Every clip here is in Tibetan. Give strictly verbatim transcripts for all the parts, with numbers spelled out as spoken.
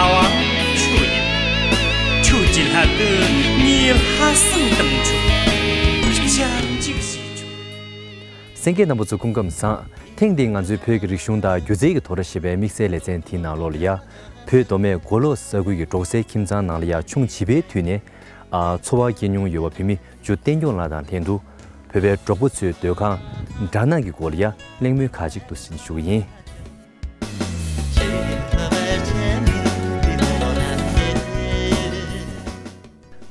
ཨ་ཝང་ཁྱོད་ཡིན། ཁྱོད་ཀྱི་ལྷ་དུ་ངའི་ལྷ་སྲུང་དང་ཆོག་ཅང་ཅིག་བྱེད་ཆོག་གསན་མཁན་རྣམ་པ་ཚོ་སྐུ་ཁམས་བཟང་། ཐེངས་འདིའི་ང་ཚོའི་བོད་ཀྱི་རིག་གཞུང་དང་སྒྱུ་རྩལ་གྱི་ཐོག་ར་ཞེས་པའི་དམིགས་བསལ་ལེ་ཚན་དེའི་ནང་ལོགས་ལ་ཡ། བོད་མདོ་སྨད་མགོ་ལོག་ས་ཁུལ་གྱི་འབྲོག་སའི་ཁྱིམ་ཚང་ནང་ལ་ཡ་ཆུང་བྱིས་པའི་དུས་ནས། ཨ། འཚོ་བ་སྐྱེལ་མྱོང་ཡོད་པ་བུད་མེད་འཇུ་བསྟན་སྐྱོང་ལགས་དང་ལྷན་དུ། བོད་པའི་འབྲོག་པ་ཚོའི་སྡོད་ཁང་སྦྲ་ནག་གི་སྐོར་ལ་ཡ་གླེང་མོལ་ཁག་ཅིག་ཏུ་ཕྱིན་ཞུ་གི་ཡིན།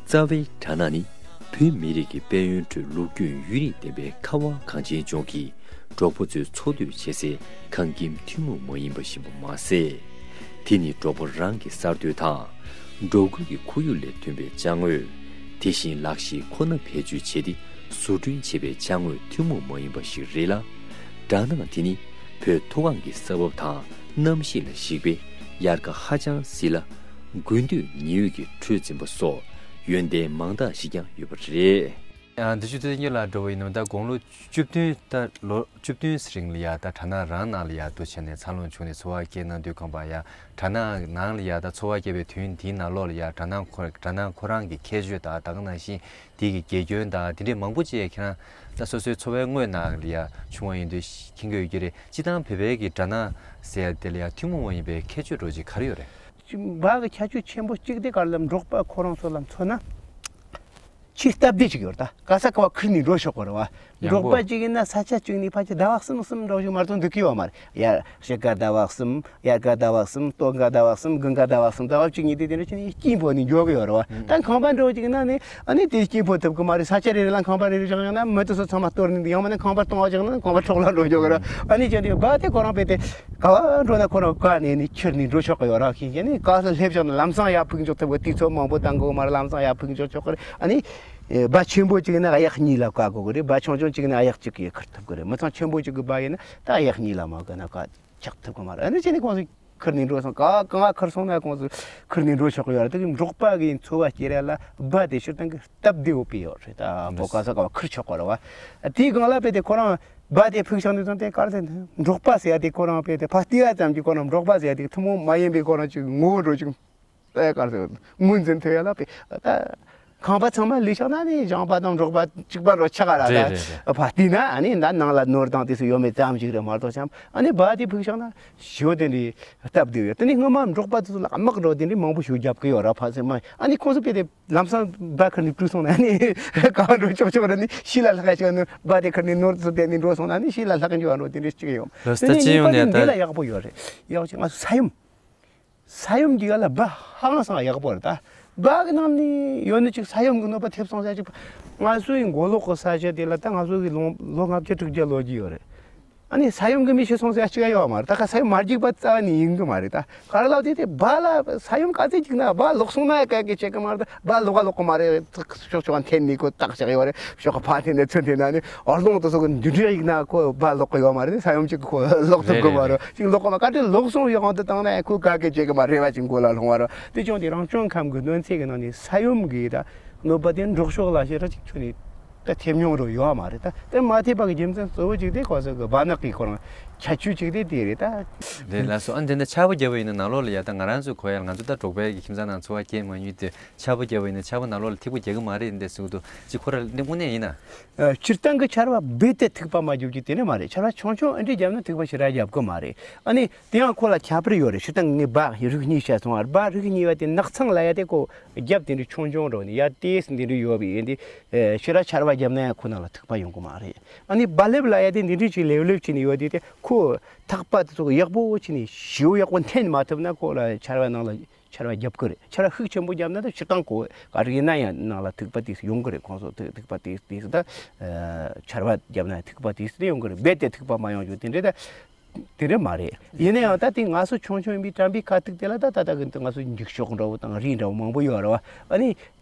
རྩ་བའི་སྦྲ་ནག་ནི་བོད་མི་རིགས་ཀྱི་དཔལ་ཡོན་ཁྲོད་ལོ་རྒྱུས་ཡུན་རིང་ལྡན་པའི་ཁ་དབང་གངས་ཅན་ལྗོངས་ཀྱི་འབྲོག་པ་ཚོའི་འཚོ་སྡོད་བྱེད་སའི་ཁང་ཁྱིམ་ཐུན་མོང་མ་ཡིན་པ་ཞིག་པ་མ་ཟད། དེ་ནི་འབྲོག་པ་རང་གི་གསར་གཏོད་དང་། འབྲོག་ཁུལ་གྱི་ཁོར་ཡུག་ལས་ཐོན་པའི་ཅ་དངོས། དེ་བཞིན་ལག་ཤེས་ཁོ་ན་བེད་སྤྱོད་བྱས་ཏེ་བཟོ་སྐྲུན་བྱས་པའི་ཅ་དངོས་ཐུན་མོང་མ་ཡིན་པ་ཞིག་རེད་ལ། སྦྲ་ནག་དེ་ནི་བོད་མཐོ་སྒང་གི་ས་བབ་དང་གནམ་གཤིས་ལ་གཞིགས་པའི་དབྱར་ཁ་ཧ་ཅང་བསིལ་ལ། དགུན་དུས་ཉི་འོད་ཀྱིས་ཁྲོད་འཛིན་པ་སོགས་ཡོན་ཏན་མང་དག་ཞིག་ཀྱང་ཡོད་པ་རེད། ཨ། འདི་ཆུ་ཚོད་ཉེར་ལ་འགྲོ་བ་ཡིན་ནོ། ད་དགུང་ལོ་བཅུ་བདུན། ད་ལོ་བཅུ་བདུན་ཙམ་རིང་ལ་ཡ་ད་སྦྲ་ནག་རང་ནང་ལ་ཡ་འདུག་བྱས་ནས་འཚར་ལོངས་བྱུང་ནས་འཚོ་བ་སྐྱེལ་གནང་དུས་ཙམ་པ་ཡ། སྦྲ་ནག་ནང་ལ་ཡ་ད་འཚོ་བ་སྐྱེལ་བའི་དུས་ཡུན་དེའི་ནང་ལོགས་ལ་ཡ་སྦྲ་ནག་ཁོ་སྦྲ་ནག་ཁོ་རང་གི་ཁྱད་ཆོས་དང་ད་ག་ནང་བཞིན་དེ་གི་དགེ་སྐྱོན་དང་དེ་འདྲའི་མང་པོ་ཅིག་ཁྱེད་རང་ད་སོ་སོའི་འཚོ་བའི་དངོས་ནང་ལ་ཡ་བྱུང་བ་ཡིན་དུས་མཁྱེན་གྱི་ཡོད་ཀྱི་རེད། སྤྱིར་བཏང་བོད་པའི་གི་སྦྲ་ནག་ཟེར་ཡ་དེ་ལ་ཡ་ཐུན་མོང་མ་ཡིན་པའི་ཁྱད་ཆོས་འདྲ་ཅིག་ག་རེ་ཡོད་རེད། སྦྲ་གི་ཁྱད་ཆོས་ཆེན་པོ་གཅིག་དེ་ག་རེ་ལབ། འབྲོག་པ་ཁོ་རང་ཚོ་ལ་མཚོན་ན། ཆེས་སྟབས་བདེ་ཅིག་ཡོད་རེད། ད་ག་ས་ག་བ་ཁུར་ནས་འགྲོ་ཆོག་གི་རེད་བ། ཡག་པོ། འབྲོག་པ་ཅིག་ཡིན་ན་ས་ཆ་གཅིག་ནས་ཕལ་ཆེར་ཟླ་བ་གསུམ་གསུམ་འདྲ་ཞིག་མ་གཏོགས་འདུག་གི་ཡོད་མ་རེད། ཡར་དཔྱིད་ཀ་ཟླ་བ་གསུམ། དབྱར་ཁ་ཟླ་བ་གསུམ། སྟོན་ཁ་ཟླ་བ་གསུམ། དགུན་ཁ་ཟླ་བ་གསུམ། ཟླ་བ་གཅིག་གཉིས་དེ་དེ་འདྲ་བྱས་ནས་སྐྱིད་པོ་ནས་འགྱོ་གི་ཡོད་རེད་བ། ད་ཁང་པ་འདྲ་ཅིག་ཡིན་ན་ནི་ཨ་ནི་དེ་སྐྱིད་པོ་ཐུབ་གི་མ་རེད། ས་ཆ་རེ་རེ་ལ་ཁང་པ་རེ་རེ་བཞག་ཡོང་ན་མི་དེ་ཚོ་ཚང་མ་གཏོར་ནས་འདུག་ཡང་མིན་ན་ཁང་པ་སྟོང་བ་བཞག་ན་ཁང་པ་འཕྲོག་ལ་འགྲོ་འགྱོ་གི་རེད། ཨ་ནི་བྱས་ནས་སྦྲ་དེ་ཁོ་རང་དཔེ་དེ་ག་བ་འགྲོ་ན་ཁོ་རང་ག་ནས་ནི་ཁྱེར་ནས་འགྲོ་ཆོག་གི་ཡོད་རེད། ཤེས་ཀྱི་ནི་ག་ས་སླེབས་བཞག་ན་ལམ་སང་ཡར་ཕུག་འཇོག་ཐུབ་གི། དུས་ཚོད་མང་པོ་བཏང་དགོས་མ་རེད། ལམ་སང་ཡར་ཕུག་འཇོག་ཆོག་གི་རེད། ཨ་ནི་སྦྲ་ཆེན་པོ་གཅིག་ཡིན་ན་གཡག་གཉིས་ལ་བཀག་དགོས་གི་རེད། སྦྲ་ཆུང་ཆུང་གཅིག་ཡིན་ན་གཡག་གཅིག་གིས་ཁུར་ཐུབ་གི་རེད། མི་ཚང་ཆེན་པོ་གཅིག་གི་སྦྲ་ཡིན་ན་ད་གཡག་གཉིས་ལ་མ་བཀག་ན་བཀག་ཆག་ཐུབ་གི་མ་རེད། ཨ་ནི་བྱས་ནས་ཁོང་ཚོས་ཁུར་ནས་འགྲོ་སོང་། ག་གང་ང་ཁུར་སོང་ན་ཁོང་ཚོས་ཁུར་ནས་འགྲོ་ཆོག་གི་ཡོད་རེད། དེ་གི་འབྲོག་པ་གི་འཚོ་བ་སྐྱེལ་ཡ་ལ་སྦྲ་དེ་སྤྱིར་བཏང་གི་སྟབས་བདེ་བོ་དཔེ་ཡོད་རེད། ད་ཁོ་ག་ས་ག་བ་ཁུར་ཆོག་གི་རེད་བ། དེའི་སྒང་ལ་དཔེ་དེ་ཁོ་རང་སྦྲ་དེ་ཕུག་བཞག་ནས་བཟུང་སྟེ་ག་རེ་ཟེར་ན། འབྲོག་པ་ཟེར་ཡ་དེ་ཁོ་རང་དཔེ་དེ་ཕར་བལྟས་ཡ་ཙམ་གྱིས་ཁོ་རང་འབྲོག་པ་ཟེར་ཡ་དེ་ཐུན་མོང་མ་ཡིན་པའི་ཁོ་རང་ཅིག་ངོ་བོ་འདྲ་ཅིག་ཨེ་ག་རེ་ཟེར། ངོས་འཛིན་ཐེབས་ཡ་ལ་དཔེ་ད་ཁང་པ་ཚང་མ་ལས་ཆགས་ན་ནི་ཞིང་པ་དང་འབྲོག་པ་གཅིག་པ་འདྲ་ཆགས་ག་ར། རེད་རེད་རེད། ད་ཕར་བལྟས་ན་ཨ་ནི་ད་ནང་ལ་ནོར་དང་དེ་ཚོ་ཡོད་མེད་ཙམ་ཞིག་རེད་མ་གཏོགས་ཅང་། ཨ་ནི་སྦྲ་དེ་ཕུག་བཞག་ན་ཞོ་དེ་འདྲའི་སྟབས་བདེ་ཡོད། དེ་ནི་སྔོན་མ་འབྲོག་པ་དེ་ཚོ་ལ་དམག་འགྲོ་དེ་འདྲའི་མང་པོ་ཞིག་རྒྱབ་ཀྱི་ཡོད་ར། ཕ་སེ་མ་ཨ་ནི་ཁོང་ཚོ་དཔེ་དེ་ལམ་སང་སྦྲ་ཁུར་ནས་བྲོས་སོང་ན་ཨ་ནི་ག་བ་འགྲོ་ཆོག་ཆོག་ར། ནི་ཤི་ལ་ལྷག་ཆོག་ནི་སྦྲ་དེ་ཁུར་ནས་ནོར་ཚོ་དེ་ནི་འགྲོ་སོང་ན་ཨ་ནི་ཤི་ལ་ལྷག་འགྱོ་བ་འགྲོ་དེ་འདྲའི་ཅིག་ཡོད། ལོ་དེ་ནི་སྟ་ཅི་ཡོང་ནས་ད་འདི་ལ་ཡག་པོ་ཡོད་རེད། ཡག་ཅིག་ང་ཚོ་ས་ཡོམ། ས་ཡོམ་འདི་ག་ལ་སྦྲ་ཧང་སང་ཡག་པོ་རེད། ད་སྦྲ་གི་ནང་ནས་ཡོད་ནི་ཅིག་ས་ཡོམ་གི་གནོད་པ་ཐེབས་སོང་ཟེར་ཅིག་ང་ཚོའི་མགོ་ལོག་གི་ས་ཆ་དེ་ལ་ད་ང་ཚོ་གི་ལོ་ལོ་ལྔ་བརྒྱ་དྲུག་བརྒྱ་ལོ་རྒྱུས་ཡོད་རེད། ཨ་ནི་ས་ཡོམ་གི་མི་ཤི་སོང་ཟེར་ཅིག་ཡོད་མ་རེད། ད་ག་ས་ཡོམ་མ་རྒྱུག་པ་རྩ་བ་ནས་ཡིན་གི་མ་རེད། ད་ག་རེ་ལབ་དེ་དེ་སྦྲ་ལ་ས་ཡོམ་ག་ཚད་རྒྱུག་ན་སྦྲ་ལོག་སོང་ན་ག་གེ་བྱེད་གི་མ་རེད། ད་སྦྲ་ལོག་ག་ལོག་གི་མ་རེད། ཕྱོགས་ཕྱོགས་འཐེན་ནས་ཁོ་བཏགས་བཞག་ཡོད་རེད། ཕྱོགས་ཕར་འཐེན་ནས་ཚུར་འཐེན་ན་ནི་ཨོ་སློང་དུ་སོགས་ཀྱི་འདི་འདྲའི་ཡིག་ན་ཁོ་སྦྲ་ལོག་གི་ཡོད་མ་རེད། ས་ཡོམ་གཅིག་གི་ཁོ་ལོག་ཐུབ་གི་མ་རེད། རེད་རེད། གཅིག་ལོག་གི་མ་ག་དུས་ལོག་སོང་ཡོང་དུ་བཏང་ན་ཁོ་ག་གེ་བྱེད་གི་མ་རེད་བ། གཅིག་མགོ་ལ་ལྷུང་བ་རེད། དེ་ཅུང་དེ་རང་བྱུང་ཁམས་ཀྱི་གནོད་འཚེ་གི་ནང་ནས་ས་ཡོམ་གི་ད་གནོད་པ་དེ་འབྲོག་ཕྱོགས་ལ་ཞེ་དྲག་ཅིག་ཁྱོན་ནས་ད་ཐེབས་མྱོང་རུ་ཡོད་མ་རེད། ད་དེ་མ་ཐེབས་པ་གི་རྒྱུ་མཚན་གཙོ་བོ་གཅིག་དེ་ཁོ་ཚོ་གི་སྦྲ་ནག་གི་ཁོ་རང་ཁྱད་ཆོས་གཅིག་དེ་དེ་རེད་ད། རེད་ལགས་སོ། ཨ་འདི་ནི་ཆར་པ་བརྒྱབ་པ་ཡིན་ན་ནང་ལོགས་ལ་ཡ་ད་ང་རང་ཚོ་གོ་ཡ་ལ་ང་ཚོ་ད་འབྲོག་པའི་གི་ཁྱིམ་ཚང་ནང་འཚོ་བ་སྐྱེལ་མ་མྱོང་དེ། ཆར་པ་བརྒྱབ་པ་ཡིན་ན་ཆར་པ་ནང་ལོགས་ལ་ཐིགས་པ་རྒྱག་གི་མ་རེད་འདི་ཟེར་གི་འདུག་ཅིག་ཁོ་ར་འདི་དངོས་གནས་ཡིན་ན། ཨ། སྤྱིར་བཏང་གི་ཆར་པ་རྦད་དེ་ཐིགས་པ་མ་རྒྱབ་ཀྱི་དེ་ནི་མ་རེད། ཆར་པ་ཆུང་ཆུང་ཨེ་འདྲ་བརྒྱབ་ན་ཐིགས་པ་ཞེ་དྲག་རྒྱབ་གི་མ་རེད། ཨ་ནི་དེ་ཡང་ཁོ་ལ་ཁྱད་པར་ཡོད་རེད། སྤྱིར་བཏང་ངས་སྦྲ་རིགས་གཉིས་བཤད་སོང་བ། སྦྲ་རིགས་གཉིས་པ་དེ་ནགས་ཚང་ལ་ཡ་དེ་ཁོ་རྒྱབ་དེ་འདྲ་ཆུང་ཆུང་འགྲོ་ནི་ཡ་དེ་འདི་འདྲ་ཡོད་པ་ཡིན་དེ། ཨེ། ཞེ་དྲག་ཆར་པ་བརྒྱབ་ན་ཡང་ཁོ་ནང་ལ་ཐིགས་པ་ཡོང་གི་མ་རེད། ཨ་ནི་སྦྲ་ལེབ་ལ་ཡ་དེ་འདི་འདྲ་ཅིག་ལེབ་ལེབ་བྱས་ནས་ཡོད་དེ་དེ་ཁོ་ཐག་པ་དེ་ཚོ་ཡག་པོ་བྱས་ནས་ཞེ་པོ་ཡག་པོ་འཐེན་མ་ཐུབ་ན་ཁོ་ལ་ཆར་པ་ནང་ལ་ཆར་པ་རྒྱབ་ཀྱི་རེད། ཆར་པ་ཤུགས་ཆེན་པོ་བརྒྱབ་ན་ད་སྤྱིར་བཏང་ཁོ་ག་རེ་ཡིན་ན་ཡང་ནང་ལ་ཐིགས་པ་དེ་ཡོང་གི་རེད། ཁོང་ཚོ་ཐིགས་ཐིགས་པ་དེ་དེ་ད་ཆར་པ་བརྒྱབ་ན་ཐིགས་པ་དེ་དེ་ཡོང་གི་རེད། རྦད་དེ་ཐིགས་པ་མ་ཡོང་རྒྱུ་དེ་འདྲ་ད་དེ་འདྲ་མ་རེད། ཡིན་ན་ཡང་ད་དེ་ང་ཚོ་ཆུང་ཆུང་ཡིན་པའི་དྲན་པའི་ཁ་ཐུག་དེ་ལ་ད་ད་ད་གི་ང་ཚོ་འགྱིག་ཤོག་འདྲ་བོ་དང་རི་འདྲ་བོ་མང་པོ་ཡོད་རེད་བ། ཨ་ནི་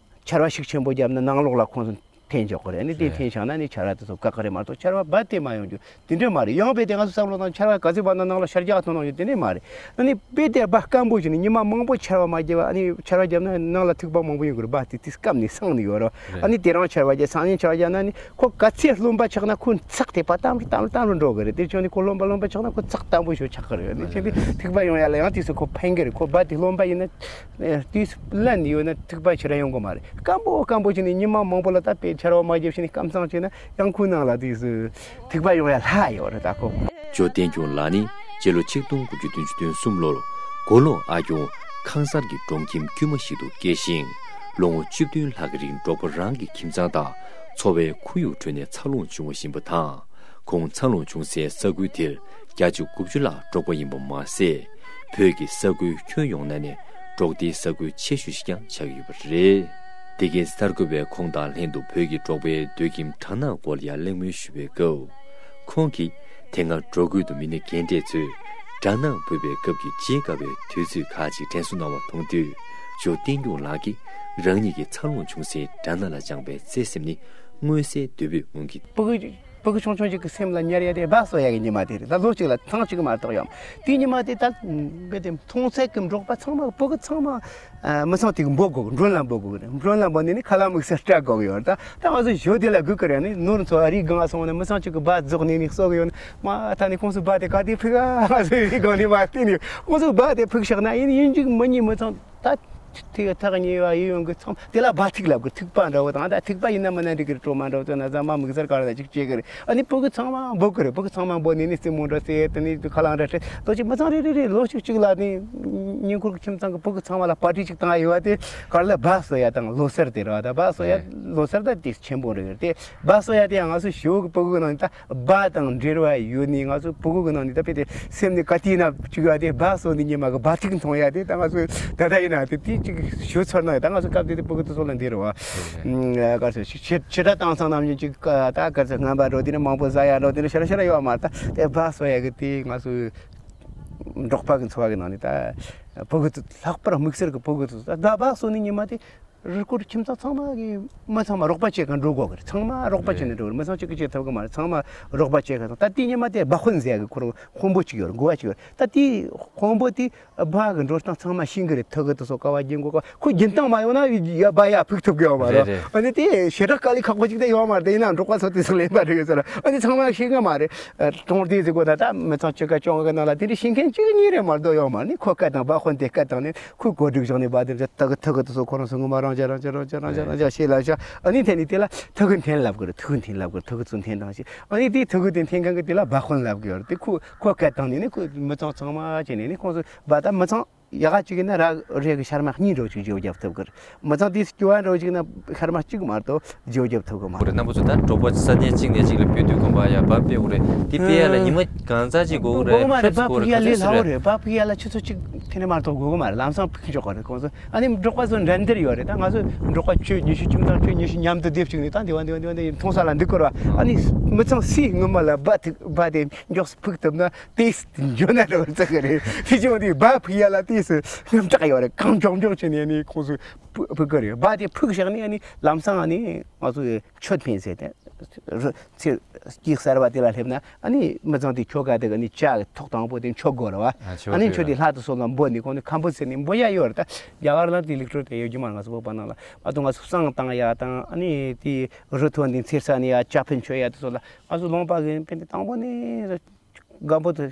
ཆར་པ་ཤུགས་ཆེན་པོ་བརྒྱབ་ན་ནང་ལོགས་ལ་ཁོང་ཚོ་ འཐེན་ཆོག་གི་རེད། ཨ་ནི་དེ་འཐེན་བཞག་ན་ནི་ཆར་པ་དེ་ཚོ་བཀག་གི་རེད་མ་གཏོགས་ཆར་པ་རྦད་དེ་མ་ཡོང་རྒྱུ་དེ་འདྲ་མ་རེད། ཡང་རྦད་དེ་ང་ཚོ་བསམ་བློ་བཏང་ཆར་པ་ག་ཚོད་བབས་ན་ནང་ལ་ཤར་རྒྱག་ཐོན་ཡོང་རྒྱུ་དེ་འདྲ་མ་རེད། ཨ་ནི་རྦད་དེ་རྦད་སྐམ་པོ་བྱས་ནས་ཉི་མ་མང་པོ་ཆར་པ་མ་བརྒྱབ། ཨ་ནི་ཆར་པ་བརྒྱབ་ན་ནང་ལ་ཐིགས་པ་མང་པོ་ཡོང་གི་རེད། རྦད་དེ་དེ་སྐམ་ནས་སངས་ནས་ཡོད་རེད། ཨ་ནི་དེ་རང་ཆར་པ་བརྒྱབ་སང་ཉིན་ཆར་པ་བརྒྱབ་ན་ནི་ཁོ་ག་ཚོད་རློན་པ་ཆགས་ན་ཁོ་ཚགས་དེ་བ་དམ་རུ་དམ་རུ་དམ་རུ་འགྲོ་གི་རེད། དེ་བྱས་ནས་ཁོ་རློན་པ་རློན་པ་ཆགས་ན་ཁོ་ཚགས་དམ་པོ་ཞིག་ཆགས་གི་རེད། ཨ་ནི་བྱས་ཏེ་ཐིགས་པ་ཡོང་ཡ་ལ་ཡང་དུས་སུ་ཁོ་ཕན་གི་རེད། ཁོ་རྦད་དེ་རློན་པ་ཡིན་ན་དུས་སུ་ལན་ཡོད་ན་ཐིགས་པ་ཆེ་ར་ཡོང་གི་མ་རེད། སྐམ་པོ་སྐམ་པོ་བྱས་ནས་ཉི་མ་མང་པོ་ལ་ད་དཔེ་ཆར་པ་མ་བརྒྱབ་བྱས་ནས་སྐམ་སང་བྱས་ན་ཡང་ཁོའི་ནང་ལ་དུས་སུ་ཐིགས་པ་ཡོང་ཡ་ལྷག་ཡོད་རེད་ད་ཁོ། ཇོ་བསྟན་སྐྱོང་ལགས་ནི་སྤྱི་ལོ་ཆིག་སྟོང་དགུ་བརྒྱ་བདུན་ཅུ་དོན་གསུམ་ལོར་མགོ་ལོག་ཨ་སྐྱོང་ཁང་གསར་གྱི་འབྲོག་ཁྱིམ་དཀྱུས་མ་ཞིག་ཏུ་སྐྱེས་ཤིང་། ལོ་ངོ་བཅུ་བདུན་ལྷག་གི་རིང་འབྲོག་པ་རང་གི་ཁྱིམ་ཚང་དང་འཚོ་བའི་ཁོར་ཡུག་ཁྲོད་ནས་འཚར་ལོངས་བྱུང་བཞིན་པ་དང་། ཁོང་འཚར་ལོངས་བྱུང་སའི་ས་ཁུལ་དེར་བརྒྱ་ཆ་དགུ་བཅུ་ལྷག་འབྲོག་པ་ཡིན་པ་མ་ཟད། བོད་ཀྱི་ས་ཁུལ་ཁྱོན་ཡོངས་ནས་ནི་འབྲོག་སྡེའི་ས་ཁུལ་ཆེ་ཤོས་ཤིག་ཀྱང་ཆགས་ཡོད་པ་རེད། དེ་གའི་གསར་འགོད་པས་ཁོང་དང་ལྷན་དུ་བོད་ཀྱི་འབྲོག་པའི་སྡོད་ཁྱིམ་སྦྲ་ནག་སྐོར་ལ་ཡང་གླེང་མོལ་ཞུས་པའི་སྐབས། ཁོང་གིས་དེ་སྔ་འབྲོག་ཁུལ་དུ་མི་སྣ་རྒན་གྲས་ཚོས་སྦྲ་ནག་འབུད་པའི་སྐབས་ཀྱི་བརྗེད་དཀའ་བའི་དུས་ཚོད་ཁག་ཅིག་དྲན་གསོ་གནང་བ་མཐོང་དུས། ཇོ་བསྟན་སྐྱོང་ལགས་ཀྱིས་རང་ཉིད་ཀྱིས་འཚར་ལོངས་བྱུང་སའི་སྦྲ་ནག་ལ་བཅངས་པའི་བརྩེ་སེམས་ནི་མངོན་གསལ་དོད་པོས་མངོན་གྱི། ཕྲུ་གུ་ཕྲུ་གུ་ཆུང་ཆུང་ཅིག་གི་སེམས་ལ་ཉར་ཡ་དེ་སྦྲ་གསོ་ཡ་གི་ཉི་མ་དེ་རེད། ད་ལོ་གཅིག་ལ་ཐེངས་གཅིག་མ་གཏོགས་ཡོད་མ་རེད། དེའི་ཉི་མ་དེ་ད་གལ་ཏེ་མཐོང་ཚད་ཀྱི་འབྲོག་པ་ཚང་མ་ཕྲུ་གུ་ཚང་མ་མི་ཚང་དེ་གི་འབོད་དགོས་གི། མགྲོན་ལ་འབོད་དགོས་གི་རེད། མགྲོན་ལ་འབོད་ནས་ནི་ཁ་ལག་དམིགས་བསལ་སྤྲད་དགོས་གི་ཡོད་རེད། ད་ད་ང་ཚོ་ཞོ་དེ་ལ་སྒུག་གི་རེད། ནི་ནོར་འཚོ་བ་རི་སྒང་སོང་ནས་མི་ཚང་གཅིག་གི་སྦྲ་རྫོགས་ནས་ནི་གསོ་གི་ཡོད་ནི་མ། ད་ནི་ཁོང་ཚོ་སྦྲ་དེ་ག་དེ་ཕུག་ཨ། ང་ཚོ་རི་སྒང་ནས་མ་བལྟས་ནི་ཁོང་ཚོ་སྦྲ་དེ་ཕུག་བཞག་ན་ཡིན་ཡིན་གཅིག་མིན་གཉིས་མི་ཚང་ད། ཐིགས་ཐག་ཉེ་བ་ཡིན་ཡོང་གི་ཚང་དེ་ལ་སྦྲ་ཐིགས་ལབ་གི། ཐིགས་པ་འདྲ་བོ་དང་ད་ཐིགས་པ་ཡིན་ན་མིན་ན་འགྲིག་གི་རེད། གྲོ་མ་འདྲ་བོ་ཚོ་ན་ཟ་མ་དམིགས་བསལ་ག་རེ་ལ་ཅིག་བྱེད་གི་རེད། ཨ་ནི་ཕྲུ་གུ་ཚང་མ་འབོད་གི་རེད། ཕྲུ་གུ་ཚང་མ་འབོད་ནས་ནི་རྩེད་མོ་འདྲ་རྩེ། དེ་ནས་ཁ་ལག་འདྲ་སྤྲད། ལོ་གཅིག་མི་ཚང་རེ་རེ་རེ་ལོ་གཅིག་གཅིག་ལ་ནི་ཉེ་འཁོར་གྱི་ཁྱིམ་ཚང་གི་ཕྲུ་གུ་ཚང་མ་ལ་པར་ཊི་ཅིག་བཏང་ཡ་ཡོད་པ་དེ་ག་རེ་ལ་སྦྲ་གསོ་ཡ་དང་ལོ་གསར་དེ་རེད་བ། ད་སྦྲ་གསོ་ཡ་ལོ་གསར་ད་དེ་ཆེན་པོ་རེད། དེ་སྦྲ་གསོ་ཡ་དེ་ཡང་ང་ཚོ་ཞོ་གི་ཕྲུ་གུ་ནང་ད། སྦྲ་དང་འབྲེལ་བ་ཡོད་ནི་ང་ཚོ་ཕྲུ་གུ་གི་ནང་ནས་ད་དཔེ་དེ་སེམས་ནས་ག་དུས་ན་བཅུག་ཡ་དེ་སྦྲ་གསོ་ནི་ཉི་མ་གི་སྦྲ་ཐིགས་མཐོང་ཡ་དེ་ད་ང་ཚོ་ད་ལྟ་ཡིན་ན་དེ་དེ་ཅིག་ཞུ་ཚར་ན་ད་ང་ཚོ་སྐབས་དེ་དེ་ཕྲུ་གུ་དེ་ཚོ་ལ་འདི་རེད་བ། ག་ཚོད་ཕྱི་དྲ་བཏང་ཚང་ནམ་ཡིན་ཅིག་ད་ག་ཚོད་ངན་པ་འགྲོ་དེ་ནི་མང་པོ་ཟ་ཡ་འགྲོ་དེ་ནི་ཤ་ར་ཤ་ར་ཡོད་མ་རེད། ད་དེ་སྦྲ་གསོ་ཡ་གི་དེ་ང་ཚོ་འབྲོག་པ་གི་འཚོ་བ་གི་ནང་ནས་ད་ཕྲུ་གུ་དེ་ལྷག་པར་དམིགས་བསལ་གི་ཕྲུ་གུ་དེ་ཚོ་ད་སྦྲ་གསོ་ནི་ཉི་མ་དེ། རི་སྐོར་ཁྱིམ་ཚང་ཚང་མ་གི་མི་ཚང་མ་རོགས་པ་བྱེད་ག་འགྲོ་དགོས་གི་རེད། ཚང་མ་རོགས་པ་བྱེད་ནས་འགྲོ་གི་རེད། མི་ཚང་གཅིག་གིས་བྱེད་ཐུབ་གི་མ་རེད། ཚང་མ་རོགས་པ་བྱེད་ག་དང་ད་དེའི་ཉི་མ་དེ་སྦྲ་དཔོན་ཟེར་གི་ཁོ་རང་དཔོན་པོ་གཅིག་ཡོད་རེད། འགོ་བ་གཅིག་ཡོད་རེད། ད་དེའི་དཔོན་པོ་དེ་སྦྲ་གི་འགྲོ་སྟངས་ཚང་མ་ཤེས་གི་རེད། ཐུག་གི་དེ་ཚོ་ཀ་བ་རྒྱན་གོ་ཀ་ཁོ་རྒྱུན་གཏོང་མ་ཡོང་ན་ཡ་སྦྲ་ཡ་ཕུག་ཐུབ་གི་ཡོད་མ་རེད། རེད་རེད། ཨ་ནི་དེ་ཞེ་དྲག་དཀའ་ལས་ཁག་པོ་ཅིག་དེ་ཡོད་མ་རེད། དེ་ཡིན་ན་འབྲོག་པ་ཚོ་དེ་ཚོ་ལེན་པ་རེད་ཟེར། ཨ་ནི་ཚང་མ་ཤེས་གི་མ་རེད། གྲོང་སྡེ་ཟེར་གོ་ན་ད་མི་ཚང་བཅུ་ཁ་བཅོ་ལྔ་གི་ནང་ལ་དེ་འདྲ་ཤེས་མཁན་གཅིག་གཉིས་རེད་མ་གཏོགས་ཡོད་མ་རེད། ནི་ཁོ་སྐད་བཏང་སྦྲ་དཔོན་དེ་སྐད་བཏང་ནས། ཁོས་གོ་སྒྲིག་བཞག་ནས་བ་དེ་ཐག་ཐག་དེ་ཚོ་ཁོ་རང་ཚོ་ངོ་མ་རང་ཅག་རང་ཅག་རང་ཅག་རང་ཅག་རང་ཅག་ཤེས་ལ་བཞག་ཨ་ནི་དེ་ནས་དེ་ལ་ཐག་འཐེན་ལབ་གི་རེད། ཐག་འཐེན་ལབ་གི་རེད། ཐག་ཚོ་འཐེན་དང་ཞེས། ཨ་ནི་དེ་ཐག་འཐེན་འཐེན་མཁན་གི་དེ་ལ་སྦྲ་དཔོན་ལབ་གི་ཡོད་རེད། དེ་ཁོ་ཁོ་སྐད་བཏང་ནས་ནི་ཁོས་མི་ཚང་ཚང་མ་བྱས་ནས་ནི་ཁོང་ཚོ་བ་ད་མི་ཚང་ཡག་ག་གཅིག་ཡིན་ན་ར་རེ་གི་ཤར་མ་གཉིས་འགྲོ་ཅིག་བརྗེ་པོ་རྒྱབ་ཐུབ་གི་རེད། མི་ཚང་དེ་སྐྱོ་བ་འགྲོ་ཅིག་ན་ཤར་མ་གཅིག་མ་གཏོགས་བརྗེ་པོ་རྒྱབ་ཐུབ་གི་མ་རེད། རྣམ་པ་ཚོ་ད་འབྲོག་པ་ས་གནས་གཅིག་ནས་གཅིག་ལ་སྤོས་དུས་གོམ་པ་ཡ་བབ་པའི་འུ་རེད། དེ་སྤེལ་ཡ་ལ་ཉི་མ་གང་ཚ་ཅིག་དགོས་ཀྱི་རེད། གོ་མ་རེད། ཧྲབ་སྦྲ་ཀོ་རེད། ཕུག་ཡ་ལས་སླ་བོ་རེད། སྦྲ་ཕུག་ཡ་ལ་ཆུ་ཚོད་གཅིག་དེ་ནས་མ་གཏོགས་དགོས་ཀྱི་མ་རེད། ལམ་སང་ཕུག་འཇོག་གི་རེད་ཁོང་ཚོ། ཨ་ནི་འབྲོག་པ་ཚོ་འགྲན་བསྡུར་ཡོད་རེད། ད་ང་ཚོ་འབྲོག་པ་ཁྱོད་ཉི་ཤུ་ཁྱིམ་ཚང་ཁྱོད་ཉི་ཤུ་མཉམ་དུ་སྡེབ་བཅུག་ནས་ད་འདི་བ་འདི་བ་འདི་མཐོང་ས་ལ་འདུག་གི་རེད་བ། ཨ་ནི་མི་ཚང་སུས་སྔོན་མ་ལ་སྦྲ་ཐིགས་སྦྲ་དེ་མགྱོགས་སུ་ཕུག་ཐུབ་ན་དེས་འཇོན་ན་འགྲོ་བར་བརྩི་གི་རེད། དེ་བྱུང་དུས་སྦྲ་ཕུག་ཡ་ལ་དེས་སུ་རྔམ་སྐྲག་ཡོད་རེད། གང་མགྱོགས་མགྱོགས་བྱས་ནས་ཨ་ནི་ཁོང་ཚོས་ཕུག་ཕུག་གི་རེད། སྦྲ་དེ་ཕུག་བཞག་ནས་ཨ་ནི་ལམ་སང་ཨ་ནི་ང་ཚོས་མཆོད་འཕེན་ཟེར་ཏེ། རི་ཚེ་སྐྱིད་གསར་བ་དེ་ལ་སླེབས་ན་ཨ་ནི་མི་ཚང་དེ་ཁྱོ་ག་དེ་ག་ནི་ལྕགས་ཐོག་དང་པོ་དེ་མཆོད་དགོས་རེད་བ། ཨ་ནི་མཆོད་དེ་ལྷ་དེ་ཚོ་ལ་འབོད་ནི་ཁོང་ནི་ཁམ་བུ་ཟེར་ནི་འབོད་ཡ་ཡོད་རེད། ད་རྒྱ་གར་ལ་དེ་ལེགས་གྲོལ་དེ་ཡོད་རྒྱུ་མ་རེད། ང་ཚོ་བོད་པ་ནང་ལ་ཨ་ཏུ་ང་ཚོ་བསང་བཏང་ཡ་དང་ཨ་ནི་དེ་རི་མཐོ་འདི་ཚེ་ས་ནི་ཡ་ལྕགས་ཕན་མཆོད་ཡ་དེ་ཚོ་ལ་ང་ཚོ་ལུང་པ་གི་དཔེ་འདི་དང་པོ་ནི་སྒམ་པོ་དེ།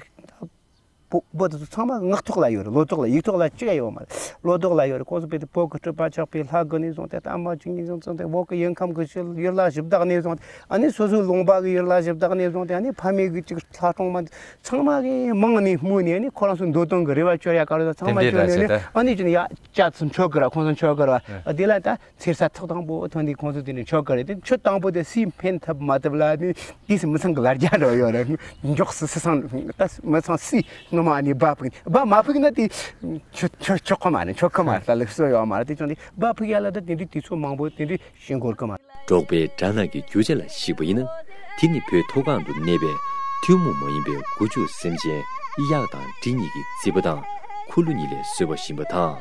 པོ་པོ་དེ་ཚོ་ཚང་མ་ངག་ཐོག་ལ་ཡོད་རེད། ལོ་ཏོག་ལ་ཡིག་ཐོག་ལ་གཅིག་ཡང་ཡོད་མ་རེད། ལོ་ཏོག་ལ་ཡོད་རེད། ཁོང་ཚོ་དཔེ་དེ་བོད་ཀྱི་སྤྲུལ་པ་ཆགས་པའི་ལྷ་དགོན་ནས་བཟུང་སྟེ་ད་མ་ཅིག་ནས་བཟུང་སྟེ་བོད་ཀྱི་ཡུལ་ཁམས་ཀྱི་ཡུལ་ལྷ་གཞི་བདག་ནས་བཟུང་སྟེ་ཨ་ནི་སོ་སོའི་ལུང་པ་གི་ཡུལ་ལྷ་གཞི་བདག་ནས་བཟུང་སྟེ་ཨ་ནི་ཕ་མེས་ཀྱི་ཅིག་ལྷ་སྲུང་མ་ཚང་མ་གི་མང་ནས་སྨོས་ནས་ཨ་ནི་ཁོ་རང་ཚོའི་འདོད་དོན་གྱི་རེ་བ་བཅོལ་ཡ་ག་རེ་ཚང་མ་བཅོལ་ནས་ཨ་ནི་ཨ་ནི་ཅི་ནས་ཡ་ལྕགས་སུ་མཆོད་གི་ར་ཁོང་ཚོ་མཆོད་གི་ར་དེ་ལ་ད། ཚེ་ས་ཐོག་དང་པོ་ཐོན་དུས་ཁོང་ཚོ་དེ་ནས་མཆོད་གི་རེད། དེ་མཆོད་དང་པོ་དེ་སུས་འཕེན་ཐུབ་མ་ཐུབ་ལ་ནི་དེ་སུ་མི་ཚང་གི་ལར་རྒྱ་འགྲོ་ཡོད་རེད། མགྱོགས་སུ་སུ་སང་ད་མི་ཚང་སུས་ངོ་མ་ནི་སྦྲ་ཕུག་སྦྲ་མ་ཕུག་ན་དེ་མཆོད་མཆོད་ཆོག་གི་མ་རེད། མཆོད་གི་མ་རེད། ད་ལུགས་སྲོལ་ཡོད་མ་རེད། དེ་ཀྱང་དེ་སྦྲ་ཕུག་ཡ་ལ་ད་དེ་འདྲའི་དུས་ཚོད་མང་པོ་དེ་འདྲའི་ཤེས་དགོས་ཀྱི་མ་རེད། འབྲོག་པའི་སྦྲ་ནག་གི་རྒྱུ་ཆ་ལ་གཞིགས་པ་ཡིན་ན། དེ་ནི་བོད་མཐོ་སྒང་དུ་གནས་པའི་ཐུན་མོང་མ་ཡིན་པའི་འགུལ་སྐྱོད་སེམས་ཅན་གཡག་དང་འབྲི་གཉིས་ཀྱི་རྩིད་པ་དང་འཁོར་ལོ་གཉིས་ལས་བཟོས་པ་ཡིན་པ་དང་།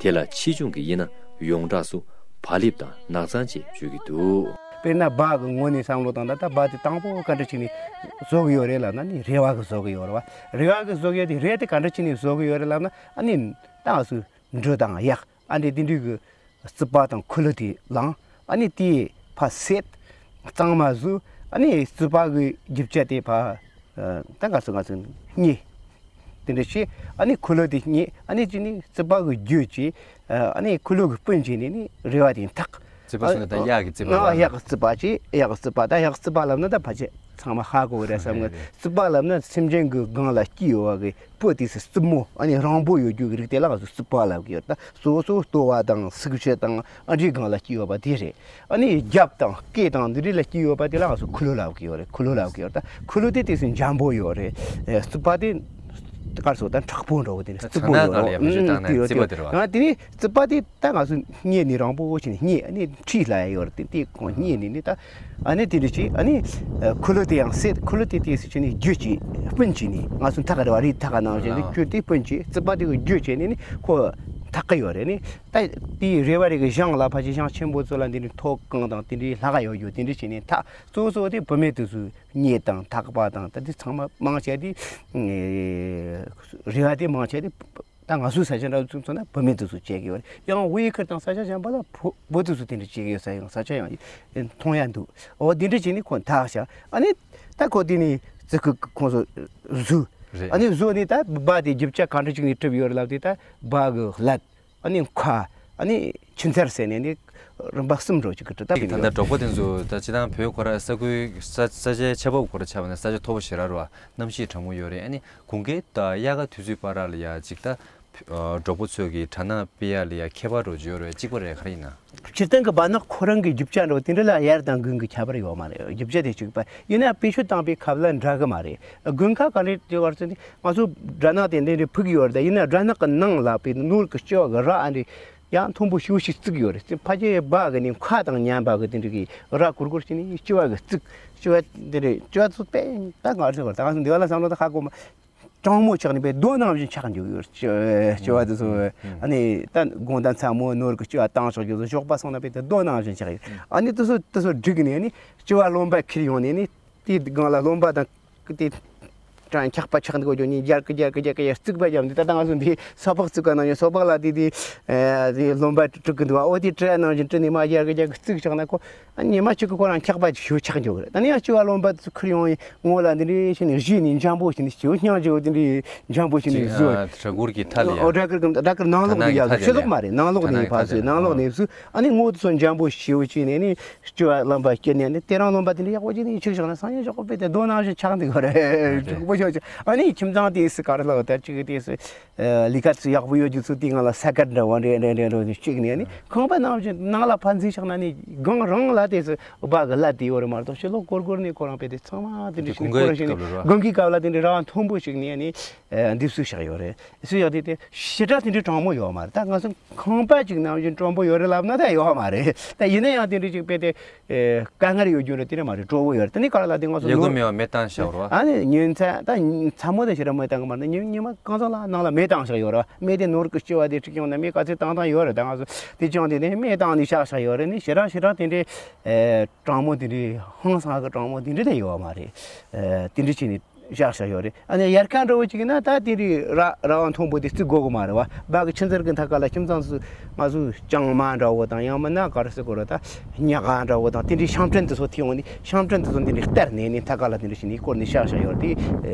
དེ་ལ་ཆེ་ཆུང་གི་དབྱེ་ན་ཡོངས་གྲགས་སུ་བག་ལེབ་དང་ནགས་ཚང་བཅས་བརྗོད་ཀྱི་འདུག་དཔེར་ན་སྦྲ་གི་ངོས་ནས་བསམ་བློ་བཏང་ན། ད་སྦྲ་དེ་དང་པོ་ག་འདྲ་བྱས་ནས་བཟོ་གི་ཡོད་རེད་ལབ་ན་ནི་རེ་བ་གིས་བཟོ་གི་ཡོད་རེད་བ། རེ་བ་གིས་བཟོ་གི་ཡོད་དེ། རེད་དེ་ག་འདྲ་བྱས་ནས་བཟོ་གི་ཡོད་རེད་ལབ་ན། ཨ་ནི་ད་ང་ཚོས་འབྲུ་དང་གཡག་ཨ་འདྲ་དེ་འདྲའི་གི་རྩིད་པ་དང་འཁོར་ལོ་དེ་བླངས། ཨ་ནི་དེ་ཕར་བསད། གཙང་མ་བཟོས། ཨ་ནི་རྩིད་པ་གི་རྒྱུ་ཆ་དེ་ཕར། ཨ། ད་ག་ཚོད་ང་ཚོས་རྙེད། དེ་འདྲ་བྱས། ཨ་ནི་འཁོར་ལོ་དེ་རྙེད། ཨ་ནི་ཅི་ནི་རྩིད་པ་གི་རྒྱུ་བྱས། ཨ་ནི་འཁོར་ལོ་གི་སྤུན་བྱས་ནས་ནི་རེ་བ་དེ་འཐག། རྩིད་པ་སོང་ན་ད་གཡག་གི་རྩིད་པ་རེད་བ། གཡག་གི་རྩིད་པ་བྱས། གཡག་གི་རྩིད་པ། ད་གཡག་གི་རྩིད་པ་ལབ་ན་ད་ཕལ་ཆེར་ཚང་མ་ཧ་གོ་གི་རེད་བསམ་གི། རེད་རེད། རྩིད་པ་ལབ་ན་སེམས་ཅན་གི་སྒང་ལ་སྐྱེས་ཡོད་པ་གི་སྤུ་དེ་ཚོ་རྩིབ་མོ། ཨ་ནི་རིང་པོ་ཡོད་རྒྱུ་གི་རིགས་དེ་ལ་ང་ཚོས་རྩིད་པ་ལབ་གི་ཡོད། ད་གཙོ་བོ་གཙོ་བོ་ལྟོ་བ་དང་སུག་ཕྱེ་དང་ཨ་འདྲའི་སྒང་ལ་སྐྱེས་ཡོད་པ་དེ་རེད། ཨ་ནི་རྒྱབ་དང་སྐེ་དང་འདི་འདྲའི་ལ་སྐྱེས་ཡོད་པ་དེ་ལ་ང་ཚོས་འཁོར་ལོ་ལབ་གི་ཡོད་རེད། འཁོར་ལོ་ལབ་གི་ཡོད། ད་འཁོར་ལོ་དེ་དེ་ཚོ་འཇམ་པོ་ཡོད་རེད། ཨེ། རྩིད་པ་དེ་ག་རེ་ཟེར། ད་མཁྲེགས་པོ་འདྲ་བོ་དེ་འདྲ། ད་རྩིད་པོ་ཚང་ན་ཡོད་རེད། ག་ལ་ཡ་མ་ཤེས་ཨང་། བཏང་ན་དེ་རེད། རྩིད་པ་དེ་རེད་བ། ཨ། དེ་ནི་རྩིད་པ་དེ་ད་ང་ཚོས་རྙེད་ནས་རིང་པོ་བྱས་ནས་རྙེད། ཨ་ནི་ཁྲིད་ལ་ཡོད་རེད། དེ་དེ་ཁོ་རྙེད་ནས་ནི་ད། ཨ་ནི་དེ་འདྲ་བྱས། ཨ་ནི་ཨ། འཁོར་ལོ་དེ་ཡང་བསད། འཁོར་ལོ་དེ་དེ་ཚོ་བྱས་ནས་རྒྱུ་བྱས། སྤུན་བྱས་ནས། ང་ཚོས་འཐག་གི་རེད་བ། རེད། འཐག་ག་ནང་བཞིན་དུ། ཨ། ཁྱོད་དེ་སྤུན་བྱས། རྩིད་པ་དེ་གི་རྒྱུ་བྱས་ནས་ནི་ཁོ་འཐག་གི་ཡོད་རེད། ནི་ད་དེའི་རེ་བ་རེ་གི་ཞིང་ལ་ཕལ་ཆེར་ཞིང་ཆེན་པོ་ཚོ་ལ་འདི་འདྲའི་ཐོག་ཁང་དང་དེ་འདྲའི་ལྷ་ཁང་ཡོད་རྒྱུ་དེ་འདྲ་བྱས་ནས་འཐག། གཙོ་བོ་གཙོ་བོ་དེ་བུད་མེད་དེ་ཚོས་རྙེད་དང་འཐག་པ་དང་། ད་དེ་ཚང་མ་མང་ཆེ་དེ། ཨེ། རེ་བ་དེ་མང་ཆེ་དེ་ད་ང་ཚོའི་ས་ཆ་འདྲ་བོ་ཚོ་མཚོན་ན་བུད་མེད་དེ་ཚོས་བྱེད་ཀྱི་ཡོད་རེད། ཡང་དབུས་ཁུལ་དང་ས་ཆ་གཞན་པ་ལ་བུ་བུ་དེ་ཚོས་དེ་འདྲ་བྱེད་ཀྱི་ཡོད་ས། ཡང་ས་ཆ་ཡང་མཐོང་ཡ་འདུག། འོ་དེ་འདྲ་བྱས་ནས་ཁོ་འཐག་བཞག། ཨ་ནི་ད་ཁོ་དེ་ནས་རྩིད་ཁུག་ཁོང་ཚོས་བཟོས། རེད། ཨ་ནི་བཟོས་ནས་ད་སྦྲ་དེ་རྒྱུ་ཆ་གང་འདྲ་ཅིག་ནས་གྲུབ་ཡོད་རེད་ལབ་དུས། ད་སྦྲ་གི་སླད། ཨ་ནི་མཁར། ཨ་ནི་ཆུ་འཛེར་ཟེར་ནས་ནི་རིམ་པ་གསུམ་འགྲོ་ཅིག་གི་གྲུབ་སྟབས་ཡིན། ད་ལྟ་འབྲོག་པ་དེ་ཚོ་ད་སྤྱིར་བཏང་བོད་ཁོ་ར་ས་ཁུལ་ས་ས་ཆའི་ཆར་འབབ་ཁོ་ར་ཆ་བ་ན་ས་ཆ་མཐོ་པོ་ཞེ་དྲག་རེད་བ། གནམ་གཤིས་གྲང་མོ་ཡོད་རེད། ཨ་ནི་དགུན་ཁའི་ད་དབྱར་ཁ་དུས་ཚོད་བར་ལ་ཡ་ཅིག་ད་ཨ་འབྲོག་པ་ཚོས་ཀྱི་དྲ་ནག་སྤེལ་ཡ་ལ་ཡ་ཁྱད་པར་འགྲོ་ཡོད་རེད། གཅིག་པ་རེད། ག་རེ་ཡིན་ན། སྤྱིར་བཏང་གི་སྦྲ་ནག་ཁོ་རང་གི་རྒྱུ་ཆ་འདྲ་བོ་དེ་འདྲ་ལ་དབྱར་དང་དགུན་གྱི་ཁྱད་པར་ཡོད་མ་རེད། རྒྱུ་ཆ་དེ་གཅིག་པ་ཡིན་ན་བེད་སྤྱོད་བཏང་པའི་ཁ་ལག་འདྲ་གི་མ་རེད། དགུན་ཁ་ག་རེ་བྱེད་པར་ཟེར་ན། ང་ཚོ་སྦྲ་ནག་དེ་འདྲ་འདྲ་ཕུག་ཡོད་རེད། ད་ཡིན་ན་སྦྲ་ནག་གི་ནང་ལ་བའི་ནོར་གྱི་ལྕི་བ་གི་ར་ཨ་འདྲ་ཡང་མཐོན་པོ་ཞེ་པོ་ཞིག་བརྩིགས་ཡོད་རེད། ཕལ་ཆེར་སྦྲ་གི་ནི་མཁར་དང་མཉམ་པ་གི་དེ་འདྲ་གི་ར་གུར་གུར་ཞིག་ནི་ལྕི་བ་གི་བརྩིགས། ལྕི་བ་དེ་འདྲ་ལྕི་བ་ཚོ་དཔེ་ད་ག་རེ་ཟེར་དགོས་རེད། ད་ང་ཚོ་འདི་བ་ལ་བསམ་བློ་ད་ཧ་གོ་མ། གྲང་མོ་ཆགས་ནས་པའི་རྡོ་ནང་བཞིན་ཆགས་འགྱོ་གི་ཡོད། ལྕི་ལྕི་བ་དེ་ཚོ། ཨ་ནི་ད་དགོང་དག་མཚན་མོ་ནོར་གྱི་ལྕི་བ་བཏང་ཆོག་རྒྱུ་ཚོ་ཞོགས་པ་སོང་ན་པའི་དེ་རྡོ་ནང་བཞིན་ཆགས་ཡོད། ཨ་ནི་དེ་ཚོ་དེ་ཚོ་བསྒྲིགས་ནས། ཨ་ནི་ལྕི་བ་རློན་པ་ཁྱེར་ཡོང་ནས་ནི། དེའི་སྒང་ལ་རློན་པ་དང་དེ་གྲང་འཁྱག་པ་ཆགས་འདུག་ཅོ་ནི་རྒྱར་ཀི་རྒྱར་ཀི་རྒྱར་ཀི་ཡར་རྩིག་པ་བརྒྱབ་འདི། ད་ལྟ་ང་ཚོ་འདི་སོ་ཕག་རྩིག་པ་ནང་བཞིན། སོ་ཕག་ལ་དེ་དེ་ཨེ་དེ་རློན་པ་དཀྲུག་གི་འདུག་པ། འོ་དེ་དཀྲུག་ནང་བཞིན་དཀྲུག་ནས་མར་རྒྱར་ཀི་རྒྱར་ཀི་རྩིག་ཆགས་ན་ཁོ་ཨ་ཉི་མ་གཅིག་གི་ཁོ་རང་འཁྱག་པ་ཞིག་ཆགས་འགྱོ་གི་རེད། ད་ནི་ཡང་ལྕི་བ་རློན་པ་དེ་ཚོ་ཁྱེར་ཡོང་ངོ་ལ་འདི་འདྲ་བྱས་ནས་བཞུས་ནས་འཇམ་པོ་བྱས་ནས། ཞེ་པོ་སྙིང་རྗེ་པོ་དེ་འདྲའི་འཇམ་པོ་བྱས་ནས་ཅིག་བཟོས། ཨ་སྦྲ་གུར་གྱི་མཐའ་ལ་ཡ། ཨོ་སྦྲ་གུར་གྱི་སྦྲ་གུར་ནང་ལོགས་ནས་ཡ། ཕྱི་ལོགས་མ་རེད། ནང་ལོགས་ནས་ཕར་བཟོས། ནང་ལོགས་ནས་བཟོས། ཨ་ནི་ངོ་དེ་ཚོ་འཇམ་པོ་ཞེ་པོ་བྱས་ནས་ནི། ལྕི་བ་རློན་པ་སྐྱེས་ནས་ནི་དེ་རང་རློན་པ་དེ་འདྲ་ཡག་པོ་ཅིག་ནི་ཆིག་བཞག་ན་སང་ཉིན་ཞོགས་པ་དཔེ་དེ་རྡོ་ནང་བཞིན་ཆགས་འདུག་གི་རེད། རེད། གྲུག་པོ་ཤོག་ཅིག། ཨ་ནི་ཁྱིམ་ཚང་དེ་སུ་ག་རེ་ལབ། ད་ཅིག་དེ་སུ་ལས་ཀ་ཚོ་ཡག་པོ་ཡོད་རྒྱུ་ཚོ་དེའི་ངང་ལ་ས་དཀར་འདྲ་བོ་འདྲ་འདྲ་འདྲ་འདྲ་ཅིག་ནས་ནི། ཁང་པ་ནང་བཞིན་ནང་ལ་ཕར་འཛུལ་བཞག་ན་ནི་སྒང་རང་ལ་དེ་སུ་སྦྲ་གི་ལ་དེ་ཡོད་རེད་མ་གཏོགས། ཕྱི་ལོགས་སྒོར་སྒོར་ནས་ཁོ་རང་དཔེ་དེ་ཚང་མ་དེ་འདྲ་ཞིག་ནས་ཁོ་རང་ཞིག་ནས་དགུན་ཁའི་སྐབས་ལ་ར། དགུན་ཁའི་སྐབས་ལ་དེ་འདྲ་རང་མཐོན་པོ་ཞིག་ནས་ནི་འདི་བཟོས་བཞག་ཡོད་རེད། བཟོས་བཞག་དེ་དེ་ཞེ་དྲག་དེ་འདྲའི་གྲང་མོ་ཡོད་མ་རེད། ད་ང་ཚོ་ཁང་པ་ཅིག་ནང་བཞིན་དྲོན་པོ་ཡོད་རེད་ལབ་ན་ད་ཡོད་མ་རེད། ད་ཡིན་ན་ཡང་དེ་འདྲ་ཅིག་དཔེ་དེ་ཨེ་དཀའ་ངལ་ཡོད་རྒྱུ་རེད། དེ་འདྲ་མ་རེད། སྤྲོ་བོ་ཡོད་རེད། དེ་ནི་ག་རེ་ལབ། དེ་ང་ཚོ་ཡ་གུ་ནོར་མེད་པ་མེ་བཏང་བཞག་རེད་བ། ཨ་ནི་ཉིན་མཚན་ད་མཚན་མོ་དེ་ཞེ་དྲག་མེ་བཏང་གི་མ་རེད། ཉི་ཉི་མ་གང་ཚང་ལ་ནང་ལ་མེ་བཏང་བཞག་ཡོད་རེད་བ། མེ་དེ་ནོར་གི་ལྕི་བ་དེ་འཁྲིགས་ཡོང་ན་མེ་ག་ཚོད་བཏང་བཏང་ཡོད་རེད། ད་ང་ཚོ་དེ་ཅང་དེ་ནས་མེ་བཏང་ནས་བཞག་བཞག་ཡོད་རེད། ནི་ཞེ་དྲག་ཞེ་དྲག་དེ་འདྲའི་ཨེ་གྲང་མོ་དེ་འདྲའི་ཧང་སང་གི་གྲང་མོ་དེ་འདྲ་དེ་ཡོད་མ་རེད། ཨེ་དེ་འདྲ་བྱས་ནས་བཞག་བཞག་ཡོད་རེད། ཨ་ནི་དབྱར་ཁ་འདྲ་བོ་ཅིག་ཡིན་ན་ད་དེ་རིགས་ར་ར་བ་མཐོན་པོ་དེ་བརྩིགས་དགོས་གི་མ་རེད་བ། སྦྲ་གི་ཆུ་འཛེར་གི་མཐའ་ཁ་ལ་ཁྱིམ་ཚང་སུ་ང་ཚོས་ལྕང་མ་འདྲ་བོ་དང་། ཡང་མིན་ན་ག་རེ་ཟེར་དགོས་རེད། ད་ཉ་ག་འདྲ་བོ་དང་དེ་འདྲའི་ཤིང་ཕྲན་དེ་ཚོ་ཐོན་ཡོང་ནས། ཤིང་ཕྲན་དེ་ཚོ་འདི་འདྲའི་གཏར་ནས་ནི་མཐའ་ཁ་ལ་དེ་འདྲ་བྱས་ནས་བསྐོར་ནས་བཞག་བཞག་ཡོད་རེད། དེ་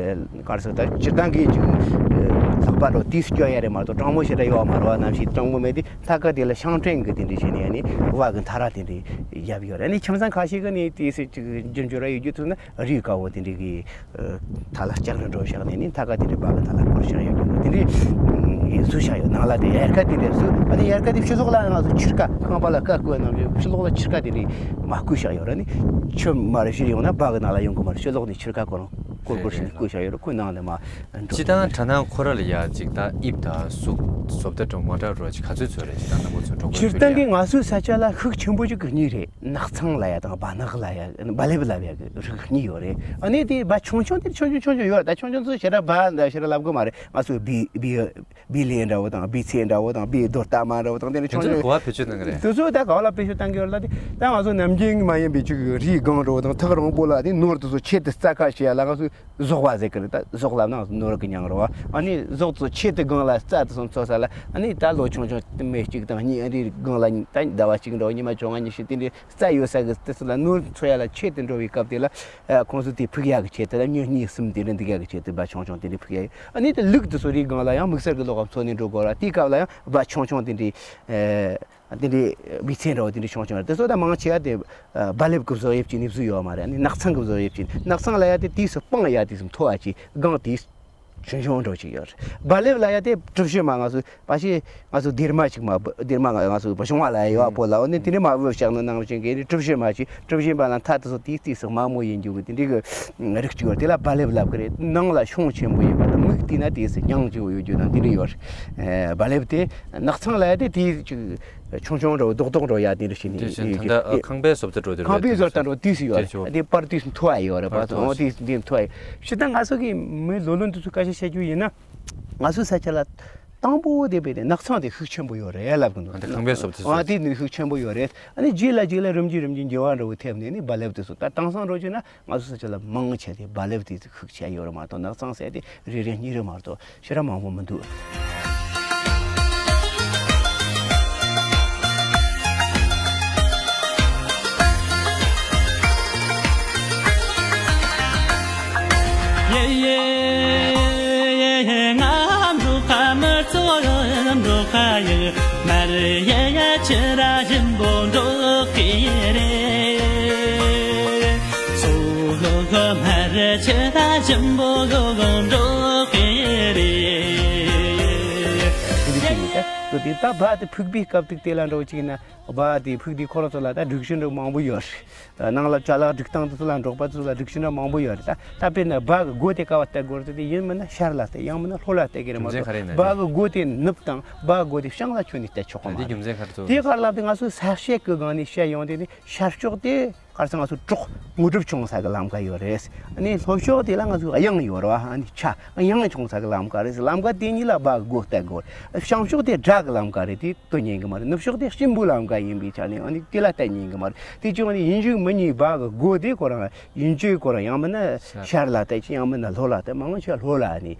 ག་རེ་ཟེར། ད་སྤྱིར་བཏང་གི་ཅིག་ལྷགས་པ་འདྲ་བོ་དེ་སུ་སྐྱོ་ཡ་རེད་མ་གཏོགས། གྲང་མོ་ཞེ་དྲག་ཡོད་མ་རེད་བ། གནམ་གཤིས་གྲང་མོ་མེད་དེ། མཐའ་ཁ་དེ་ལ་ཤིང་ཕྲན་གི་དེ་འདྲ་བྱས་ནས་ནི་བ་གི་མཐའ་ར་དེ་འདྲ་བརྒྱབ་ཡོད་རེད། ནི་ཁྱིམ་ཚང་ཁ་ཤས་ཀྱི་ནི་དེ་སུ་ཅིག་རྒྱུ་འབྱོར་ར་ཡོད་རྒྱུ་ཚོ་ན། རིགས་དཀར་པོ་དེ་འདྲ་གི་མཐའ་ལ་ལྕགས་རི་འདྲ་བོ་བཞག་ནས་ནི་མཐའ་ཁ་དེ་འདྲའི་སྦྲ་གི་མཐའ་ལ་བསྐོར་བཞག་ཡོད་རྒྱུ་དེ་འདྲའི་བཟོས་བཞག་ཡོད། ནང་ལ་དེ་དབྱར་ཁ་དེ་འདྲ་བཟོས། ཨ་ནི་དབྱར་ཁ་དེ་ཕྱི་ལོགས་ལ་ང་ཚོ་ཕྱིར་ཀ་ཁང་པ་ལ་ཀ་བརྐོས་ནང་བཞིན་ཕྱི་ལོགས་ལ་ཕྱིར་ཀ་དེ་འདྲའི་མ་བརྐོས་བཞག་ཡོད་རེད། ནི་ཆུ་མར་བཞུར་ཡོང་ན་སྦྲ་གི་ནང་ལ་ཡོང་གི་མ་རེད། ཕྱི་ལོགས་ནས་ཕྱིར་ཀ་བརྐོ་རུང་། སྐོར་སྐོར་ཞིག་བསྐོས་བཞག་ཡོད་རེད། ཁོའི་ནང་ལ་མར་འགྲོ། སྤྱིར་བཏང་གྲ་ནང་ཁོ་ར་ལ་ཡ་ཅིག་ད་དབྱིབས་དང་གཟུགས་བཟོ་ལྟ་འདྲ་མོ་འདྲ་རོ་ཅིག་ག་ཚོད་ཚོད་རེད། སྤྱིར་བཏང་ནང་པ་ཚོ་འགྲོ་དགོས་སྤྱིར་བཏང་གི་ང་ཚོའི་ས་ཆ་ལ་ཤུགས་ཆེན་པོ་ཅིག་གི་གཉིས་རེད། ནགས་ཚང་ལབ་ཡ་དང་སྦ་ནག་ལབ་ཡ། སྦ་ལེབ་ལབ་ཡ་གི་རིགས་གཉིས་ཡོད་རེད། ཨ་ནི་དེ་སྦ་ཆུང་ཆུང་དེ་ཆུང་ཆུང་ཆུང་ཆུང་ཡོད་རེད། ད་ཆུང་ཆུང་ཚོ་ཞེ་དྲག་སྦ་འདྲ་ཞེ་དྲག་ལབ་གི་མ་རེད། ང་ཚོའི་སྦི་སྦི་སྦི་ལེ་འདྲ་བོ་དང་སྦི་ཚེ་འདྲ་བོ་དང་སྦི་རྡོ་རྟ་མ་འདྲ་བོ་དང་དེ་ནི་ཆུང་ཆུང་། དེ་ཚོ་ག་བ་བེད་སྤྱོད་གཏང་གི་རེད། དེ་ཚོ་ད་ག་བ་ལ་བེད་སྤྱོད་གཏང་གི་ཡོད་རེད་ལབ་དེ། ད་ང་ཚོ་ནམ་རྒྱུན་མ་ཡིན་པའི་ཅིག་རིའི་སྒང་འདྲ་བོ་དང་ཐག་རིང་པོ་ལ་དེ་ནོར་དེ་ཚོ་ཆེད་དུ་རྩྭ་ཁ་བྱེད་ཡ་ལ་ང་ཚོས་ཟོག་པ་ཟེར་གི་རེད། ད་ཟོག་ལབ་ན་ནོར་གི་མྱིང་རེད་བ། ཨ་ནི་ཟོག་ཚོ་ཆེད་དུ་སྒང་ལ་རྩྭ་དེ་ཚོ་འཚོ་ས་ལ། ཨ་ནི་ད་ལོ་ཆུང་ཆུང་དེ་མི་གཅིག་དང་གཉིས། ཨ་རིའི་སྒང་ལ་ད་ཟླ་བ་གཅིག་འདྲ་བོ་ཉི་མ་བཅོ་ལྔ་ཉི་ཤུ་དེ་འདྲའི་རྩྭ་ཡོད་ས་གི་དེ་ཚོ་ལ་ནོར་འཚོ་ཡ་ལ་ཆེད་དུ་འགྲོ་བའི་སྐབས་དེ་ལ། ཨ། ཁོང་ཚོ་དེ་ཕུག་ཡག་གི་ཆེད་དུ་ལ་མྱི་གཉིས་གསུམ་དེ་འདྲ་འདུག་ཡག་གི་ཆེད་དུ་སྦ་ཆུང་ཆུང་དེ་འདྲ་ཕུག་ཡག་ཡོད། ཨ་ནི་དེ་ལུག་དེ་ཚོ་རིའི་སྒང་ལ་ཡང་དམིགས་བསལ་གི་ལོག་ག་འཚོ་ནས་འགྲོ་དགོས་ར། དེའི་སྐབས་ལ་ཡང་སྦ་ཆུང་ཆུང་དེ་འདྲའི། ཨ། དེ་འདྲའི་སྦི་ཚེ་འདྲ་བོ་དེ་འདྲའི་ཆུང་ཆུང་རེད། དེ་ཚོ་ད་མང་ཆེ་བ་དེ་སྦ་ལེབ་གི་བཟོ་དབྱིབས་ཅིག་ནས་བཟོས་ཡོད་མ་རེད། ཨ་ནི་ནགས་ཚང་གི་བཟོ་དབྱིབས་ཅིག་ནགས་ཚང་ལབ་ཡ་དེ་དུས་སུ་སྤང་ཡ་དུས་སུ་མཐོ་བ་ཅིག་སྒང་དེ། ཆུང་ཆུང་འདྲ་ཅིག་ཡོད་རེད། སྦ་ལེབ་ལབ་ཡ་དེ་གྲུ་བཞི་མ་ང་ཚོ་པ་ཤི་ང་ཚོ་སྡེར་མ་ཅིག་མ་སྡེར་མ་ང་ཚོ་བ་ཤོང་བ་ལ་ཡོད་པོ་ལ། འོ་ནི་དེ་ནས་མ་བུ་བཞག་ན་ནང་བཞིན་གྱི་གྲུ་བཞི་མ་ཅིག་གྲུ་བཞི་མ་ལ་མཐའ་དེ་ཚོ་དེའི་དུས་སུ་དམའ་མོ་ཡིན་རྒྱུ་གི་དེ་འདྲའི་གི་རིགས་ཅིག་ཡོད་རེད། དེ་ལ་སྦ་ལེབ་ལབ་གི་རེད། ནང་ལ་གཤོང་ཆེན་པོ་ཡོད་པ་དང་མིག་བལྟས་ན་དེའི་སུ་མྱང་ཅིག་ཡོད་རྒྱུ་དང་དེ་འདྲ་ཡོད་རེད། སྦ་ལེབ་དེ་ནགས་ཚང་ལབ་ཡ་དེ་དེའི་ཅིག་ཆུང་ཆུང་འདྲ་བོ་རྡོག་རྡོག་འདྲ་བོ་ཡ་དེ་འདྲ་ཞིག་ནི། དེ་བཞིན་ད་ལྟ་ཁང་པའི་བཟོ་ལྟ་འདྲ་བོ་དེ་ཁང་པའི་བཟོ་ལྟ་འདྲ་བོ་དེ་སུ་ཡོད་རེད། དེ་ཚོ་དེ་པར་དེ་སུ་མཐོ་བ་ཡོད་རེད་པ། འོ་དེ་དེ་མཐོ་བ་ཡོད། སྤྱིར་བཏང་ང་ཚོ་གི་མི་ལོ་ལོན་དེ་ཚོ་སྐད་ཆ་བཤད་རྒྱུ་ཡིན་ན། ང་ཚོའི་ས་ཆ་ལ་དང་པོ་དེ་བས་ཏེ་ནགས་ཚང་དེ་ཤུགས་ཆེན་པོ་ཡོད་རེད་ལབ་གི་འདུག་ཨ་འདི་ཁང་པའི་བཟོ་ལྟ་ཚོ། ཨ་དེ་ནི་ཤུགས་ཆེན་པོ་ཡོད་རེད། ཨ་ནི་རྗེས་ལ་རྗེས་ལ་རིམ་གྱིས་རིམ་གྱིས་འགྱུར་བ་འདྲ་བོ་ཐེབས་ནས་ནི་སྦ་ལེབ་དེ་ཚོ། ད་དེང་སང་འདྲ་བོ་བྱས་ན་ང་ཚོའི་ས་ཆ་ལ་མང་ཆེ་དེ་སྦ་ལེབ་དེ་ཤུགས་ཆེ་ཡོད་རེད་མ་གཏོགས། ནགས་ཚང་ཟེར་དེ་རེ་རེ་གཉིས་རེ་མ་གཏོགས་ཞེ་དྲག་མང་པོ་མི་འདུག་དེ་ད་སྦ་དེ་ཕུག་པའི་སྐབས་དུས་དེ་ལ་འགྲོ་གཅིག་ན་སྦ་དེ་ཕུག་དེ་ཁོ་རང་ཚོ་ལ་ད་སྒྲིག་གཞི་འདྲ་མང་པོ་ཡོད་རེད། ནང་ལ་ཅ་ལག་སྒྲིག་སྟངས་དེ་ཚོ་ལ་འབྲོག་པ་ཚོ་ལ་སྒྲིག་གཞི་འདྲ་མང་པོ་ཡོད་རེད། ད་ད་དཔེར་ན་སྦ་གི་སྒོ་དེ་ག་བ་གཏད་དགོས་རེད་ཟེར་དུས་ཡིན་མིན་ན་ཤར་ལ་གཏད། ཡང་མིན་ན་ལྷོ་ལ་གཏད་གི་རེད་མ་གཏོགས། རྒྱུ་མཚན་ག་རེ་ཡིན་ན། སྦ་གི་སྒོ་དེ་ནུབ་དང་སྦ་གི་སྒོ་དེ་བྱང་ལ་ཁྱོན་ནས་གཏད་ཆོག་གི་མ་རེད། དེ་རྒྱུ་མཚན་ག་རེ་ཚོ། དེ་ག་རེ་ལབ་དུས་ང་ཚོའི་ས་དཔྱད་ཀྱི་སྒང་ནས་བཤད་ཡོང་དུས་ནི་ཤར་ཕྱོགས་དེ་ག་རེ་ཟེར། ང་ཚོ་གྲོག་དངོས་གྲུབ་བྱུང་ས་གི་ལམ་ཁ་ཡོད་རེད། ཨ་ནི་ལྷོ་ཕྱོགས་དེ་ལ་ང་ཚོ་གཡང་ཡོད་རེད་བ། ཨ་ནི་ཆ་གཡང་བྱུང་ས་གི་ལམ་ཁ་རེད། ལམ་ཁ་དེ་གཉིས་ལ་སྦ་གི་སྒོ་གཏད་དགོས། བྱང་ཕྱོགས་དེ་དགྲ་གི་ལམ་ཁ་རེད། དེ་གཏད་ཉན་གི་མ་རེད། ནུབ་ཕྱོགས་དེ་གཤིན་པོའི་ལམ་ཁ་ཡིན་པའི་ཆ་ནས་ཨ་ནི་དེ་ལ་གཏད་ཉན་གི་མ་རེད། དེ་བྱུང་ནས་ཡིན་གཅིག་མིན་གཉིས་སྦ་གི་སྒོ་དེ་ཁོ་རང་ཡིན་གཅིག་ཁོ་རང་ཡང་མིན་ན་ཤར་ལ་གཏད་ཅིག་ཡང་མིན་ན་ལྷོ་ལ་གཏད། མང་ཆེ་བ་ལྷོ་ལ་ནི་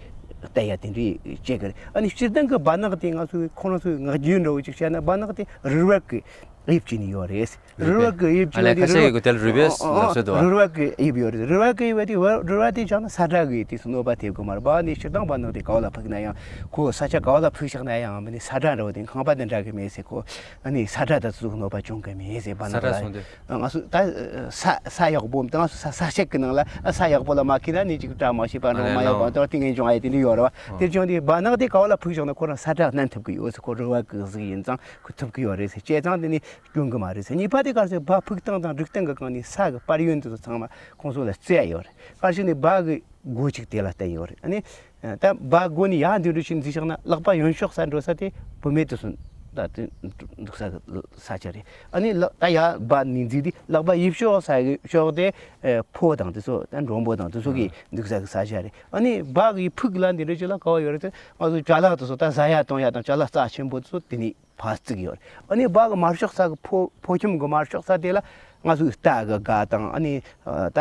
གཏད་ཡ་དེ་འདྲའི་བྱེད་གི་རེད། ཨ་ནི་སྤྱིར་བཏང་གི་སྦ་ནག་དེ་ང་ཚོའི་ཁོ་རང་ཚོའི་ངག་རྒྱུན་འདྲ་བོ་ཅིག་བཤད་ན་སྦ་ནག་དེ་རུལ་བ་གི་དབྱིབས་ཅིག་ནི་ཡོད་རེད། རུལ་བ་གི་དབྱིབས་ཅིག་ཨ་ལས་ཡོད་དེ་ཁ་ཤས་ཀྱིས་དེ་ལ་རུལ་བའི་ལབ་སྲོལ་འདུག་བ། རུལ་བ་གི་དབྱིབས་ཡོད་རེད། རུལ་བ་གི་དབྱིབས་དེ་རུལ་བ་དེ་བྱུང་ན་ས་ཁྲ་གི་དུས་སུ་གནོད་པ་ཐེབས་གི་མ་རེད་པ། ནི་སྤྱིར་བཏང་སྦ་ནག་དེ་ག་བ་ལ་ཕུག་ན་ཡང་། ཁོ་ས་ཆ་ག་བ་ལ་ཕུག་བཞག་ན་ཡང་། མི་ནི་ས་ཁྲ་འདྲ་བོ་དེ་ཁང་པ་དེ་འདྲ་གི་མེད་ཟེར། ཁོ་ཨ་ནི་ས་ཁྲ་དང་ཚུགས་གནོད་པ་བྱུང་གི་མེད་ཟེར། སྦ་ནག་ས་ཁྲ་ལ་སོང་དུས། ང་ཚོ་ད་ས་ས་ཡག་པོ་ད་ང་ཚོ་ས་ས་ཞིག་གི་ནང་ལ་ས་ཡག་པོ་ལ་མ་ཁེལ་ན་ནི་ཅིག་བཀྲ་མ་ཤིས་པ་འགྲོ་མ་ཡག་པ་དང་དེ་ངན་བྱུང་ཨ་ཡེ་དེ་འདྲ་ཡོད་རེད་བ། དེ་བྱུང་དུས་སྦ་ནག་དེ་ག་བ་ལ་ཕུག་བཞག་ན་ཁོ་རང་ས་ཁྲ་བསྣན་ཐུབ་གི་ཡོད་ཟེར། ཁོ་རུལ་བ་གི་གཟུགས་ཡིན་ཙང་ཁོ་ཐུབ་གི་ཡོད་རེད་ཟེར། བྱས་ཙང་དེ་ནི་སྐྱོན་གི་མ་རེད་ཟེར། གཉིས་པ་དེ་ག་རེ་ཟེར། སྦ་ཕུག་སྟངས་དང་སྒྲིག་སྟངས་གི་སྒང་ནས་ས་གི་དཔལ་ཡོན་དེ་ཚོ་ཚང་མ་ཁོང་ཚོ་ལ་བརྩི་ཡ་ཡོད་རེད། ག་རེ་ཟེར་ན་སྦ་གི་སྒོ་གཅིག་དེ་ལ་བསྟན་ཡོད་རེད། ཨ་ནི་ད་སྦ་སྒོ་ནས་ཡར་འདི་འདྲ་ཞིག་འཛུལ་བཞག་ན་ལག་པ་གཡོན་ཕྱོགས་ས་འགྲོ་ས་དེ་བུད་མེད་དེ་ཚོ་ད་དེ་འདུག་ས་གི་ས་ཆ་རེད། ཨ་ནི་ལག་ད་ཡར་སྦ་ནས་འཛུལ་དུས་ལག་པ་གཡས་ཕྱོགས་ས་གི་ཕྱོགས་དེ་ཕོ་དང་དེ་ཚོ་ད་མགྲོན་པོ་དང་དེ་ཚོ་གི་འདུག་ས་གི་ས་ཆ་རེད། ཨ་ནི་སྦ་གི་ཕུག་ལ་འདི་འདྲ་ཞིག་ལ་ག་བ་ཡོད་རེད་ཟེར། ང་ཚོ་ཅ་ལག་དེ་ཚོ་ད་ཟ་ཡ་བཏུང་ཡ་དང་ཅ་ལག་རྩ་ཆེན་པོ་དེ་ཚོ་དེ་ནས་ཕར་བརྩིགས་ཡོད་རེད། ཨ་ནི་སྦ་གི་མར་ཕྱོགས་ས་གི་ཕོ་ཕོ་ཁྱིམ་གི་མར་ཕྱོགས་ས་དེ་ལ་ང་ཚོའི་རྟ་གི་སྒ་དང་། ཨ་ནི་ད་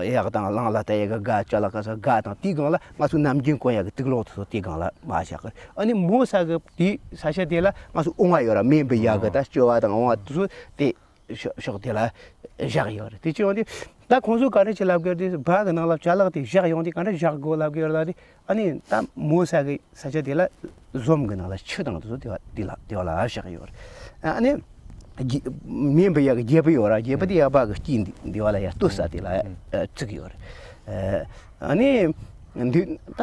གཡག་དང་གླང་ལ་ལྟ་ཡ་གི་སྒ། ཅ་ལག་ག་ས་སྒ་དང་། དེའི་སྒང་ལ་ང་ཚོའི་ནམ་རྒྱུན་གོན་ཡ་གི་དུག་ལོག་དེ་ཚོ་དེའི་སྒང་ལ་མར་བཞག་གི་རེད། ཨ་ནི་མོ་ས་གི་དེའི་ས་ཆ་དེ་ལ་ང་ཚོ་ཨོང་བ་ཡོད་ར། མེ་འབུད་ཡ་གི་ད་སྐྱོ་བ་དང་ཨོང་བ་དེ་ཚོ་དེ་ཕྱོགས་ཕྱོགས་དེ་ལ་བཞག་ཡོད་རེད། དེ་བྱས་ཡོང་དུས་ད་ཁོང་ཚོས་ག་རེ་བྱེད་ལབ་གི་རེད། སྦ་གི་ནང་ལ་ཅ་ལག་དེ་བཞག་ཡོང་དུས་ག་འདྲ་བཞག་དགོས་ལབ་གི་ཡོད་ལབ་དུས། ཨ་ནི་ད་མོ་ས་གི་ས་ཆ་དེ་ལ་ཟོམ་གི་ནང་ལ་ཆུ་དང་དེ་ཚོ་དེ་བ་དེ་ལ་དེ་བ་ལ་བཞག་ཡོད་རེད། ཨ་ནི་རྒྱ་མེ་འབུད་ཡ་གི་རྒྱལ་པོ་ཡོད་ར། རྒྱལ་པོ་དེ་ཡ་སྦ་གི་དཀྱིལ་འདི་འདི་བ་ལ་ཡ་ལྟོ་ས་དེ་ལ་ཨ་བརྩིགས་ཡོད་རེད། ཨ་ནི་ འདི་ད་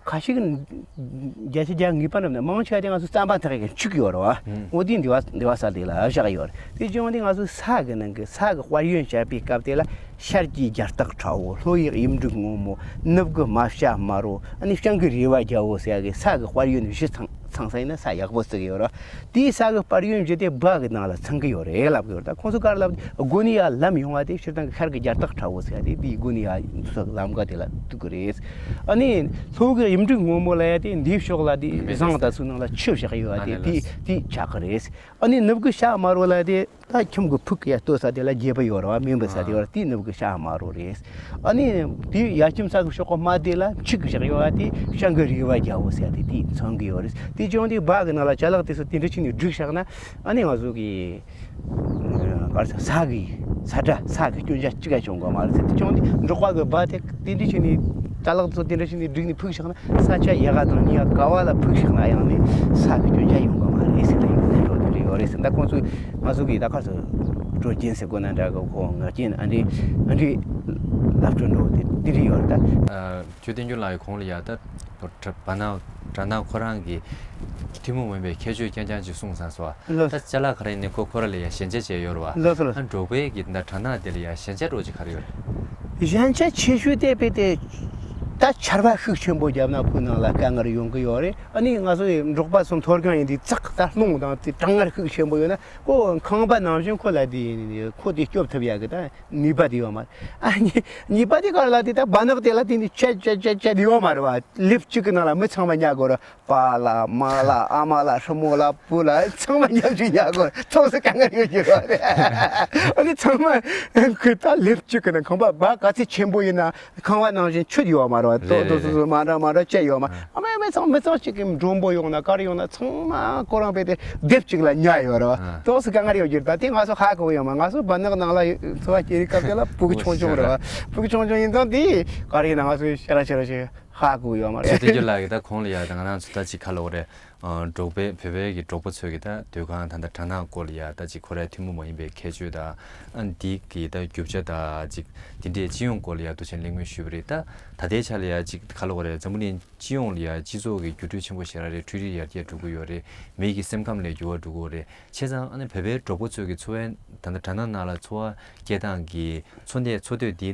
ཁ་ཤས་ཀྱི་བརྒྱ་ཆ་བརྒྱ་ངེས་པ་འདྲ་མིན་ན་མང་ཆེ་བ་དེ་ང་ཚོ་རྩམ་པ་འཐག་ཡག་གི་ཆུ་ཡོད་རེད་བ། འོ་དེ་འདི་བ་འདི་བ་ས་དེ་ལ་བཞག་ཡོད་རེད། དེ་བྱུང་དེ་ང་ཚོ་ས་གི་ནང་གི་ས་གི་དཔལ་ཡོན་བཤད་པའི་སྐབས་དེ་ལ། ཤར་གྱི་རྒྱ་སྟག་ཁྲ་བོ། ལྷོ་ཡི་གཡུ་འབྲུག་སྔོན་མོ། ནུབ་ཀྱི་རྨ་བྱ་དམར་བོ། ཨ་ནི་བྱང་གི་རུས་པ་རྒྱལ་བོ་ཟེར་ཡག་གི་ས་གི་དཔལ་ཡོན་བཞི་ཚང་ཚང་ས་ཡིན་ན་ས་ཡག་པོ་བརྩི་གི་ཡོད་རེད། དེའི་ས་གི་དཔལ་ཡོན་བཞི་དེ་སྦ་གི་ནང་ལ་ཚང་གི་ཡོད་རེད་ལབ་གི་ཡོད་རེད། ད་ཁོང་ཚོ་ག་རེ་ལབ། དགོན་ནས་ཡར་ལམ་ཡོང་བ་དེ་སྤྱིར་བཏང་གི་ཤར་གི་རྒྱ་སྟག་ཁྲ་བོ་ཟེར་ཡག་དེ་དེའི་དགོན་ནས་ཡར་འདུག་ས་ལམ་ཀ་དེ་ལ་འདུག་གི་རེད། ཨ་ནི་ལྷོ་གི་གཡུ་འབྲུག་སྔོན་མོ་ལབ་ཡག་དེ་འདིའི་ཕྱོགས་ལ་དེ་ཟངས་དང་ཚུར་ནང་ལ་ཆུ་བཞག་ཡོད་པ་དེ་དེ་དེ་ཆགས་གི་རེད། ཨ་ནི་ནུབ་གི་བྱ་དམར་བོ་ལབ་དེ། ད་ཁྱིམ་གྱི་ཕུག་གི་ཡ་སྟོད་ས་དེ་ལ་རྒྱལ་པོ་ཡོད་རེད་བ། མེ་འབར་ས་དེ་ཡོད་རེད། དེའི་ནུབ་གི་བྱ་དམར་བོ་རེད། ཨ་ནི་དེའི་ཡ་ཁྱིམ་ས་གི་ཕྱོགས་གི་རྨ་དེ་ལ་ཆུ་གི་བཞག་ཡོད་བ། དེ་བྱང་གི་རུས་པ་རྒྱལ་བོ་ཟེར་དེ་དེ་མཚོན་གི་ཡོད་རེད། དེ་བྱུང་དེ་སྦ་གི་ནང་ལ་ཅ་ལག་དེ་ཚོ་དེ་འདྲ་བྱས་ནས་བསྒྲིགས་བཞག་ན། ཨ་ནི་ང་ཚོ་གི་ག་རེ་ཟེར། ས་གི་ས་ཁྲ་ས་གི་སྐྱོན་ཆ་གཅིག་ཀ་བྱུང་གི་མ་རེད་ཟེར། དེ་བྱུང་དེ་འབྲོག་པ་གི་སྦ་དེ་དེ་འདྲ་བྱས་ནས་ཅ་ལག་ཚོ་དེ་འདྲ་བྱས་ནས་བསྒྲིགས་ནས་ཕུག་བཞག་ན། ས་ཆ་ཡག་ག་དང་ཉེ་ག་བ་ལ་ཕུག་བཞག་ན་ཡང་ནི་ས་གི་སྐྱོན་ཆ་ཡོང་གི་མ་རེད་ཟེར། ད་ཡོང་ནས་འགྲོ་དེ་འདྲ་ཡོད་རེད་ཟེར། ད་ཁོང་ཚོས་ང་ཚོ་གི་ད་ག་རེ་ཟེར། སྲོལ་རྒྱུན་ཟེར་དགོས་ན་འདྲ་གི། ཁོ་ངག་རྐྱེན་ཨ་འདྲའི་ཨ་འདྲའི་ལབ་སྤྲོ་འགྲོ་དེ་དེ་འདྲ་ཡོད་རེད་ད། ཨ། ཆོས་བསྟན་འགྱུར་ལགས་ཀྱིས་གོང་ལ་ཡ་ད་བ་ནག་བྲག་ནག་ཁོ་རང་གི་ཐུན་མོང་མིན་པའི་ཁྱད་ཆོས་རྐྱང་རྐྱང་ཅིག་གསུངས་ཚར་སོང་། ལགས། ད་ཅ་ལག་ག་རེ་ནི་ཁོ་ཁོ་ར་ལ་ཡ་ཞན་ཆ་བྱས་ཡོད་རེད་བ། ལགས་སོ། ལགས། ཨ། འབྲོག་པའི་གི་ད་བྲག་ནག་དེ་ལ་ཡ་ཞན་ཆ་འདྲ་བོ་ཅིག་ག་རེ་ཡོད་རེད། ཞན་ཆ་ཆེ་ཤོས་དེ་དཔེ་དེ་ད་ཆར་པ་ཤུགས་ཆེན་པོ་བརྒྱབ་ན་ཁོའི་ནང་ལ་དཀའ་ངལ་ཡོང་གི་ཡོད་རེད། ཨ་ནི་ང་ཚོ་འབྲོག་པ་ཚོ་མཐོ་སྒང་ཡིན་དུས་ཙག་ད་རླུང་དང་དེ་གྲང་ངར་ཤུགས་ཆེན་པོ་ཡོད་ན་ཁོ་ཁང་པ་ནང་བཞིན་ཁོ་ལ་དེ་ཁོ་དེ་སྐྱོབ་ཐུབ་ཡག་གི་ད་ནུས་པ་དེ་ཡོད་མ་རེད། ཨ་ནི་ནུས་པ་དེ་ག་རེ་ལབ་དུས་ད་སྦ་ནག་དེ་ལ་དེ་ནི་ཆད་ཆད་ཆད་ཆད་ཡོད་མ་རེད་བ། ལེབ་གཅིག་གི་ནང་ལ་མི་ཚང་མ་ཉལ་དགོས་རེད། པཱ་ལགས་མ་ལགས་ཨ་མ་ལགས་ཧྲུལ་མོ་ལགས་བུ་ལགས་ཚང་མ་མཉམ་དུ་ཉལ་དགོས། ཚོགས་སུ་དཀའ་ངལ་ཡོད་ཀྱི་རེད། ཨ་ནི་ཚང་མ་ཁོས་ད་ལེབ་གཅིག་གི་ནང་ཁང་པ་སྦ་ག་ཚོད་ཆེན་པོ་ཡིན་ན་ཁང་པ་ནང་བཞིན་ཆུ་ཡོད་མ་རེད་བ། ཏོག་ཏོག་སོ་སོ་མ་འདྲ་མ་འདྲ་བཅད་ཡོད་མ། ཨ་མ་མི་ཚང་མི་ཚང་གཅིག་གི་མགྲོན་པོ་ཡོང་ན་ག་རེ་ཡོང་ན་ཚང་མ་ཁོ་རང་དཔེ་དེ་སྡེབ་གཅིག་ལ་ཉལ་ཡོད་རེད་བ། ཏོག་སུ་དཀའ་ངལ་ཡོད་ཀྱི་རེད། ད་དེ་ང་ཚོ་ཧ་གོ་ཡོད་མ། ང་ཚོ་སྦ་ནག་ནང་ལ་འཚོ་བ་སྐྱེལ་བའི་སྐབས་དེ་ལ་ཕྲུ་གུ་ཆུང་ཆུང་རེད་བ། ཕྲུ་གུ་ཆུང་ཆུང་ཡིན་ཙང་དེ་ག་རེ་ཡིན་ན་ང་ཚོ་ཤ་ར་ཤ་ར་ཞིག་ཧ་གོ་ཡོད་མ་རེད། ཆོས་བསྟན་འགྱུར་ལགས་ཀྱིས་ད་གོང་ལ་ཡ་ད་ང་རང་ཚོ་ད་ཅིག་ཁ་ལོ་རེད། ཨ། འབྲོག་པའི་བོད་པའི་གི་འབྲོག་པ་ཚོས་གི་ད་སྡོད་ཁང་ད་ལྟ་བྲག་ནག་སྐོར་ལ་ཡ་ད་ཅིག་ཁོ་རའི་ཐུན་མོང་མ་ཡིན་པའི་ཁྱད་ཆོས་དང་། ཨ། འདི་གི་ད་རྒྱུ་ཆ་དང་ཅིག་འདི་འདྲའི་སྤྱི་ཡོངས་སྐོར་ལ་ཡ་ཐུགས་ཆེན་གླེང་མོལ་ཞུས་པ་རེད། ད་ད་ལྟའི་ཆ་ལ་ཡ་ཅིག་ག་ལབ་དགོས་རེད། འཛམ་བུ་གླིང་སྤྱི་ཡོངས་ལ་ཡ་སྤྱི་ཚོགས་ཀྱི་འགྱུར་འགྲོས་ཆེན་པོ་ཞེ་དྲག་རེད། འཕྲུལ་རིག་ཡར་རྒྱས་འགྲོ་གི་ཡོད་རེད། མི་གི་སེམས་ཁམས་ལ་འགྱུར་བ་འགྲོ་གི་ཡོད་རེད། བྱས་ཙང་ཨ་ནི་བོད་པའི་འབྲོག་པ་ཚོས་ཀྱི་འཚོ་བའི་ད་ལྟ་བྲག་ནག་ནང་ལ་འཚོ་བ་སྐྱེལ་སྟངས་ཀྱི་འཚོ་གནས་འཚོ་སྡོད་འདི་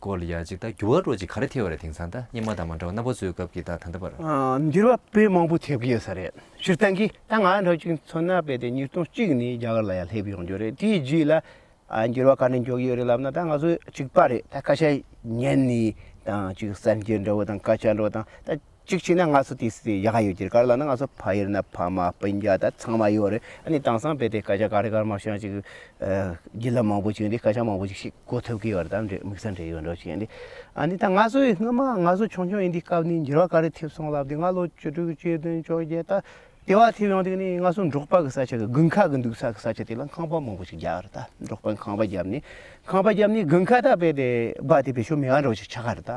སྐོར་ལ་ཡ་ཅིག་ད་འགྱུར་བ་འདྲ་བོ་ཅིག་ག་རེ་ཐེབས་པ་རེད། དེང་སང་ད་སྔོན་མ་དང་མ་འདྲ་བ་རྣམ་པ་ཚོའི་སྐབས་ཀྱི་ད་ད་ལྟ་བར། ཨ། འགྱུར་བ་དཔེ་མང་པོ་ཐེབས་ཀྱི་ཡོད་ས་རེད། སྤྱིར་བཏང་གི་ད་ང་འདྲ་བོ་ཅིག་མཚོན་ན་དཔེ་དེ་ཉིས་སྟོང་གཅིག་ནས་རྒྱ་གར་ལ་ཡ་སླེབས་ཡོང་རྒྱུ་རེད། དེའི་རྗེས་ལ། ཨ། འགྱུར་བ་ག་འདྲ་འགྱོ་གི་ཡོད་རེད་ལབ་ན། ད་ང་ཚོ་གཅིག་པ་རེད། ད་སྐད་ཆ་ཉན་ནས་དང་ཅིག་གསར་འགྱུར་འདྲ་བོ་དང་སྐད་ཆ་འདྲ་བོ་དང་། ད་གཅིག་བྱས་ན་ང་ཚོ་དེ་སྲིད་ཡག་ག་ཡོད་ཀྱི་རེད། ག་རེ་ལབ་ན་ང་ཚོ་ཕ་ཡུལ་ན་ཕ་མ་སྤུན་ཀྱག་ད་ཚང་མ་ཡོད་རེད། ཨ་ནི་དེང་སང་དཔེ་དེ་སྐད་ཆ་ག་རེ་ག་རེ་མ་བཤད་ཅིག་ཨ། བརྒྱུད་ལམ་མང་པོ་ཅིག་འདི་སྐད་ཆ་མང་པོ་ཅིག་ཤེས་གོ་ཐུབ་ཀྱི་ཡོད་རེད། ད་དམིགས་བསལ་འབྲེལ་ཡོད་འདྲ་བོ་ཅིག་ཡིན་དེ། ཨ་ནི་ད་ང་ཚོ་ཡི་སྔོན་མ་ང་ཚོ་ཆུང་ཆུང་ཡིན་དུས་སྐབས་ནས་འགྱུར་བ་ག་རེ་ཐེབས་སོང་ལབ་དུས། ང་ལོ་བཅུ་དྲུག་བཅུ་བདུན་བཅོ་བརྒྱད་ད། དེ་བ་དེ་ཡོང་དུས་ནི་ང་ཚོ་འབྲོག་པ་གི་ས་ཆ་གི་དགུན་ཁ་གི་འདུག་ས་གི་ས་ཆ་དེ་ལ་ཁང་པ་མང་པོ་ཞིག་རྒྱབ་རེད། ད་འབྲོག་པ་ཁང་པ་རྒྱབ་ནི། ཁང་པ་རྒྱབ་ནི་དགུན་ཁ་ད་དཔེ་དེ་སྦ་དེ་བེད་སྤྱོད་མེད་པ་འདྲ་བོ་ཞིག་ཆགས་ཀ་རེད། ད་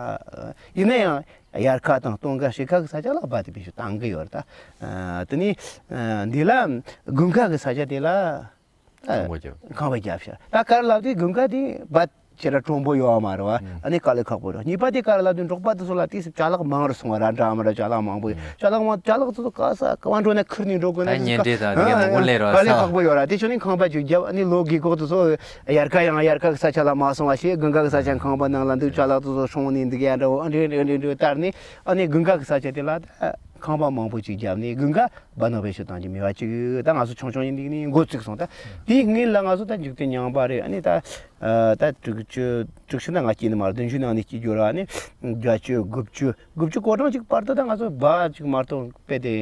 ཡིན་ན་ཡང་དབྱར་ཁ་དང་སྟོན་ཁ་དཔྱིད་ཁ་གི་ས་ཆ་ལ་སྦ་དེ་བེད་སྤྱོད་བཏང་གི་ཡོད་རེད། ད་དེ་ནི་འདི་ལ་དགུན་ཁ་གི་ས་ཆ་དེ་ལ་ཁང་པ་རྒྱབ། ཁང་པ་རྒྱབ་ཤག་ད་ག་རེ་ལབ་དུས་དགུན་ཁ་དེ་སྦ་ཁྱེད་ར་གྲོང་པོ་ཡོད་མ་རེད་བ། ཨ་ནི་དཀའ་ལས་ཁག་པོ་རེད། གཉིས་པ་དེ་ག་རེ་ལབ་དུས་འབྲོག་པ་དེ་ཚོ་ལ་དེ་ཅ་ལག་མང་རུ་སོང་བ་ར། འདྲ་མི་འདྲ་ཅ་ལག་མང་པོ་ཡོད། ཅ་ལག་མང་། ཅ་ལག་དེ་ཚོ་ག་ས་ག་བ་འགྲོ་ན་ཁུར་ནས་འགྲོ་དགོས་ན། ད་གཉེན་འབྲེལ་དང་དེ་ག་མང་པོ་སླེབས་ར། དཀའ་ལས་ཁག་པོ་ཡོད་ར། དེ་བྱུང་ནས་ཁང་པ་ཅིག་བརྒྱབ། ཨ་ནི་ལོ་རྒས་འཁོགས་དེ་ཚོ་དབྱར་ཁ་ཡང་དབྱར་ཁ་གི་ས་ཆ་ལ་མ་སོང་བ་ཞིག་དགུན་ཁ་གི་ས་ཆ་ཁང་པ་ནང་ལ་འདུག་ཅ་ལག་དེ་ཚོ་སྲུང་ནས་འདུག་ཡ་འདྲ་བོ། ཨ་འདྲ་འདྲ་འདྲ་འདྲ་ལྟར་ནས། ཨ་ནི་དགུན་ཁ་གི་ས་ཆ་དེ་ལ་ད་ཁང་པ་མང་པོ་ཅིག་བརྒྱབ་ནས་དགུན་ཁ་སྦ་ནག་བེད་སྤྱོད་བཏང་རྒྱུ་མེད་པ་ཅིག་ད་ང་ཚོ་ཆུང་ཆུང་ཡིན་དུས་ནས་འགོ་བཙུགས་སོང་། ད་དེའི་སྔོན་ལ་ང་ཚོ་ད་འཇིག་རྟེན་རྙིང་པ་རེད། ཨ་ནི་ད་ཨ་ད་དྲུག་ཅུ་དྲུག་ཅུ་ན་ང་སྐྱེས་ནི་མ་རེད། བདུན་ཅུ་ནང་ནས་སྐྱེས་རྒྱུ་ར། ཨ་ནི་བརྒྱད་ཅུ་དགུ་བཅུ་དགུ་བཅུ་གོ་གྲངས་ཅིག་བར་དུ་ད་ང་ཚོ་སྦ་ཅིག་མ་གཏོགས་དཔེ་དེ་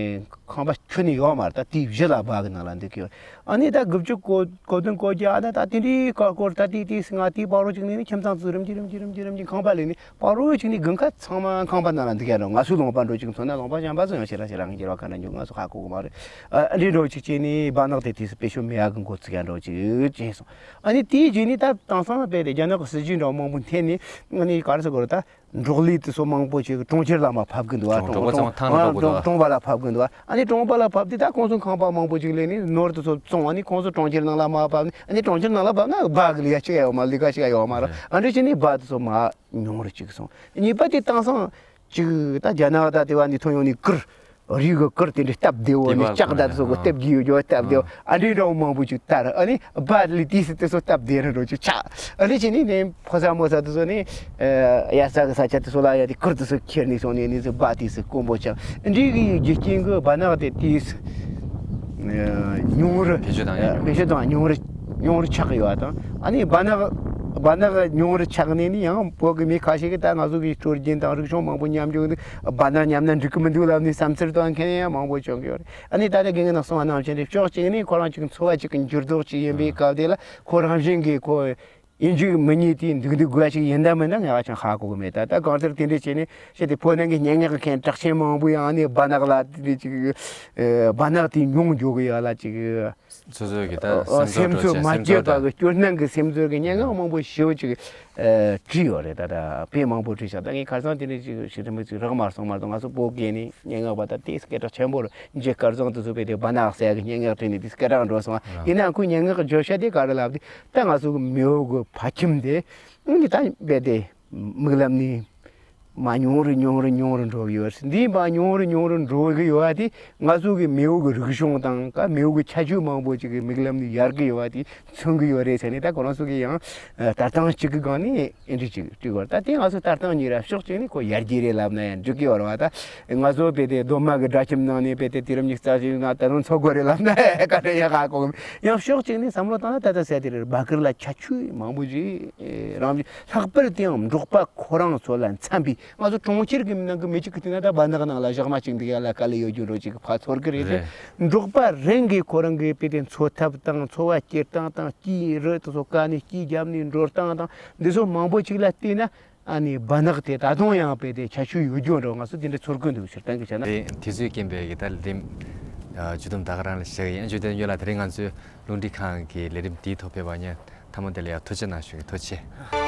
ཁང་པ་ཁྱོན་ནས་ཡོད་མ་རེད། ད་དེའི་གཞི་ལ་སྦ་གི་ནང་ལ་འདུག་གི་ཡོད། ཨ་ནི་ད་དགུ་བཅུ་གོ་གོ་བདུན་གོ་བརྒྱད། ཨ་ད་ད་དེ་འདྲའི་ཀ་སྐོར་ད་དེ་དེ་ང་དེའི་བར་རོ་ཅིག་ནས་ནི་ཁྱིམ་ཚང་ཚོ་རིམ་གྱིས་རིམ་གྱིས་རིམ་གྱིས་རིམ་གྱིས་ཁང་པ་ལས་ནི་བར་རོ་ཅིག་ནས་དགུན་ཁ་ཚང་མ་ཁང་པ་ནང་ལ་འདུག་ཡ་འགྲོ། ང་ཚོའི་ལུང་པ་འགྲོ་ཅིག་མཚོན་ན་ལུང་པ་གཞན་པ་ཚོ་ཡང་ཞེ་དྲག་ཞེ་དྲག་འགྱུར་བ་ག་འདྲ་འགྱུར་ང་ཚོ་ཧ་གོ་གི་མ་རེད། ཨ་འདྲའི་འགྲོ་ཅིག་བྱས་ནས་སྦ་ནག་དེ་དུས་སུ་བེད་སྤྱོད་མེད་ཡ་གི་འགོ་ཚུགས་ཡ་འགྲོ་ཅིག་བྱས་སོང་། ཨ་ནི་དེའི་རྗེས་ནས་ད་དེང་སང་དཔེ་དེ་རྒྱ་ནག་གི་སྲིད་ཇུས་འདྲ་མང་པོ་འཐེན་ནས། ཨ་ནི་ག་རེ་ཟེར་དགོས་རེད། ད་འབྲོག་ལས་དེ་ཚོ་མང་པོ་ཅིག་གྲོང་ཁྱེར་ལ་མར་ཕབ་གི་འདུག་བ། གྲོང་གྲོང་པ་ཚང་མ་ཐང་ལ་ཕབ་གི་འདུག་བ། ཨ་ནི་གྲོང་པ་ལ་ཕབ་དུས་ད་ཁོང་ཚོ་ཁང་པ་མང་པོ་ཅིག་ལས་ནས་ནོར་དེ་ཚོ་བཙོང་། ཨ་ནི་ཁོང་ཚོ་གྲོང་ཁྱེར་ནང་ལ་མར་ཕབ་ནས། ཨ་ནི་གྲོང་ཁྱེར་ནང་ལ་ཕབ་ན་སྦ་གི་ལས་ཀ་ཅིག་ཡོད་མ་རེད། ལས་ཀ་ཅིག་ཡོད་མ་རེད། ཨ་འདྲ་བྱས་ནས་སྦ་དེ་ཚོ་མར་ཉུང་རུ་བཅུག་སོང་། གཉིས་པ་དེ་དེང་སང་ ཅིག་ད་རྒྱ་ནག་ད་དེ་བ་ནས་ཐོན་ཡོང་ནས་གུར། རིགས་ཀྱི་གུར་དེ་འདྲ་སྟབས་བདེ་བོ་ནི་ལྕགས་དང་དེ་ཚོ་གི་སྟབས་བདེ་ཡོད་རྒྱུ་སྟབས་བདེ་བོ་ཨ་འདྲའི་འདྲ་བོ་མང་པོ་ཅིག་བསྟར། ཨ་ནི་སྦ་ལི་དུས་སུ་དེ་ཚོ་སྟབས་བདེ་རུ་འགྲོ་ཅིག་ཆགས། ཨ་ནི་ཅི་ནི་ནི་ཕོ་གསར་མོ་གསར་དེ་ཚོ་ནི་ཡ་ས་གི་ས་ཆ་དེ་ཚོ་ལ་ཡ་དེ་གུར་དེ་ཚོ་ཁྱེར་ནས་སོང་ནས་ནི་ཚོ་སྦ་དུས་སུ་དཀོན་པོ་ཆགས། འདྲའི་གི་རྒྱུ་རྐྱེན་གི་སྦ་ནག་དེ་དུས་སུ་ཉུང་རུ་བེད་སྤྱོད་དང་ཡང་ཉུང་བེད་སྤྱོད་དང་ཉུང་རུ་ཉུང་རུ་ཆགས་ཡོད་པ་དང་། ཨ་ནི་སྦ་ནག་སྦ་ནག་ཉུང་རུ་ཆགས་ནས་ནི་ཡང་བོད་གི་མི་ཁ་ཤས་ཀྱིས་ད་ང་ཚོ་གི་སྲོལ་རྒྱུན་དང་རིག་གཞུང་མང་པོ་ཉམས་འགྱུར་འདུག་སྦ་ནག་ཉམས་ན་འགྲིག་གི་མི་འདུག་ལབ་ནས་བསམ་ཚུལ་བཏོན་མཁན་ཡང་མང་པོ་བྱུང་གི་ཡོད་རེད། ཨ་ནི་ད་ལྟ་རྒན་རྒོན་ནང་གསུངས་པ་ནང་བཞིན་རེད། ཕྱོགས་གཅིག་ནས་ཁོ་རང་གཅིག་འཚོ་བ་གཅིག་གི་འགྱུར་ལྡོག་ཅིག་ཡིན་པའི་སྐབས་དེ་ལ་ཁོ་རང་བཞིན་གྱིས་ཁོ་ཡིན་གཅིག་མིན་གཉིས་དེ་འདུག་འདུག་དགོས་ཅིག་ཡིན་ད་མིན་ད་ང་ཅང་ཧ་གོ་གི་མེད། ད་ལྟ་གང་ལྟར་དེ་འདྲས་བྱས་ནས་ཤི་དེ་ཕོ་ནང་གི་སྙན་ངག་མཁན་གྲགས་ཆེན་མང་པོ་ཡང་ནས་སྦ་ནག་ལ་དེ་འདྲས་ཅིག་སྦ་ནག་དེ་མྱོང་འགྱོ་གི་ཡོད་ལ་ཅིག་སོ་སོ་གི་ད་ཨོ་སེམས་སེམས་ཚོར་ཚོར་བྱས་མ་སེམས་སྐྱོ་ཚོར་བ་གི་སྐྱོ་སྣང་གི་སེམས་ཚོར་གི་སྙན་ངག་མང་པོ་ཞེ་པོ་ཅིག་ཨེ་བྲིས་ཡོད་རེད། ད་ད་དཔེ་མང་པོ་བྲིས་ཤག་ད་ངས་ཁ་སང་དེ་འདྲ་ཅིག་ཞིག་རིན་པོ་ཅིག་རག་མ་སོང་མ་གཏོགས། ང་ཚོ་བོད་སྐད་ནས་སྙན་ངག་པ་ད་དེ་སྐད་གྲགས་ཆེན་པོ་རེད། འཇིགས་སྐལ་བཟང་དུ་བཟོས་པའི་དེ་སྦ་ནག་ཟེར་ཡ་གི་སྙན་ངག་བྲིས་ནས་དེ་སྐད་གྲགས་འགྲོ་སོང་། ཡིན་ནའང་ཁོའི་སྙན་ངག་བརྗོད་བྱ་དེ་ག་རེ་ལབ་དུས་ད་ང་ཚོ་གི་མེས་པོ་གི་ཕ་ཁྱིམ་དེ་ཨང་ད་རྦད་དེ་མིག་ལམ་ནས། མ་ཉུང་རུ་ཉུང་རུ་ཉུང་རུ་འགྲོ་གི་ཡོད་རེད། འདིའི་མ་ཉུང་རུ་ཉུང་རུ་འགྲོ་གི་ཡོད་པ་དེ་ང་ཚོ་གི་མེས་པོ་གི་རིག་གཞུང་དང་ཀ་མེས་པོ་གི་ཁྱད་ཆོས་མང་པོ་ཅིག་གི་མིག་ལམ་ནས་ཡལ་གི་ཡོད་པ་དེ་མཚོན་གི་ཡོད་རེད་ཟེར་ནས། ད་ཁོ་རང་ཚོ་གི་ཡང་ལྟ་སྟངས་གཅིག་གི་སྒང་ནས་ཨེ་འདྲ་ཅིག་བྲིས་དགོས་རེད། ད་དེ་ང་ཚོ་ལྟ་སྟངས་གཉིས་རེད། ཕྱོགས་གཅིག་ནས་ཁོ་ཡར་རྒྱས་རེད་ལབ་ན་ཡང་འགྲིག་གི་ཡོད་རེད་བ། ད་ང་ཚོ་བོད་དེ་རྡོ་སྨད་གི་སྦྲ་ཁྱིམ་ནང་ནས་བོད་དེ་དུས་རབས་ཉི་ཤུ་རྩ་གཅིག་ནང་ད་རུང་འཚོ་དགོས་རེད་ལབ་ན་ཡང་ག་རེ་ཡང་ཧ་གོ་གི་མེད། ཡང་ཕྱོགས་གཅིག་ནས་བསམ་བློ་བཏང་ན་ད་ལྟ་ཟེར་དེ་རེད། སྦ་གུར་ལ་ཁྱད་ཆོས་མང་པོ་ཞིག་རང་བཞིན། ལྷག་པར་དུ་ཡང་འབྲོག་པ་ཁོ་རང་ཚོ་ལ་འཚམ་པའི། ང་ཚོ་གྲོང་ཁྱེར་གྱི་ནང་གི་མི་གཅིག་གིས་བལྟས་ན་ད་སྦ་ནག་ནང་ལ་ཞག་མ་གཅིག་འདུག་ཡ་ལ་དཀའ་ལས་ཡོད་རྒྱུ་འགྲོ་ཅིག་ཕར་ཚོར་གི་རེད་དེ། རེད། འབྲོག་པ་རང་གིས་ཁོ་རང་གི་དཔེ་དེ་འཚོ་ཐབས་དང་འཚོ་བ་སྐྱེལ་སྟངས་དང་སྐྱིད་རི་དེ་ཚོ་ཀ་ནས་སྐྱིད་རྒྱབ་ནས་འགྲོ་སྟངས་དང་འདི་ཚོ་མང་པོ་ཅིག་ལ་བལྟས་ན་ཨ་ནི་སྦ་ནག་དེ་ད་དུང་ཡང་དཔེ་དེ་ཁྱད་ཆོས་ཡོད་རྒྱུ་འགྲོ་ང་ཚོ་དེ་འདྲ་ཚོར་གི་འདུག་སྤྱིར་བཏང་གི་བྱས་ན། དེ་དུས་ཚོད་རྐྱེན་པས་ཀྱི་ད་ལས་རིམ་ཨ་བཅུད་དུམ་ད་ག་རང་ལ་བཞག་ཡིན། བཅུད་དུམ་ཡོད་ལ་དེ་རིང་ང་ཚོའི་རླུང་འཕྲིན་ཁང་གི་ལས་རིམ་དེའི་ཐོག་ཕེབས་པ་ཉིད་མཐའ་མ་དེ་ལ་ཡང་ཐུགས་རྗེ་གནང་ཞུ་གི། ཐུགས་རྗེ་ཆེ།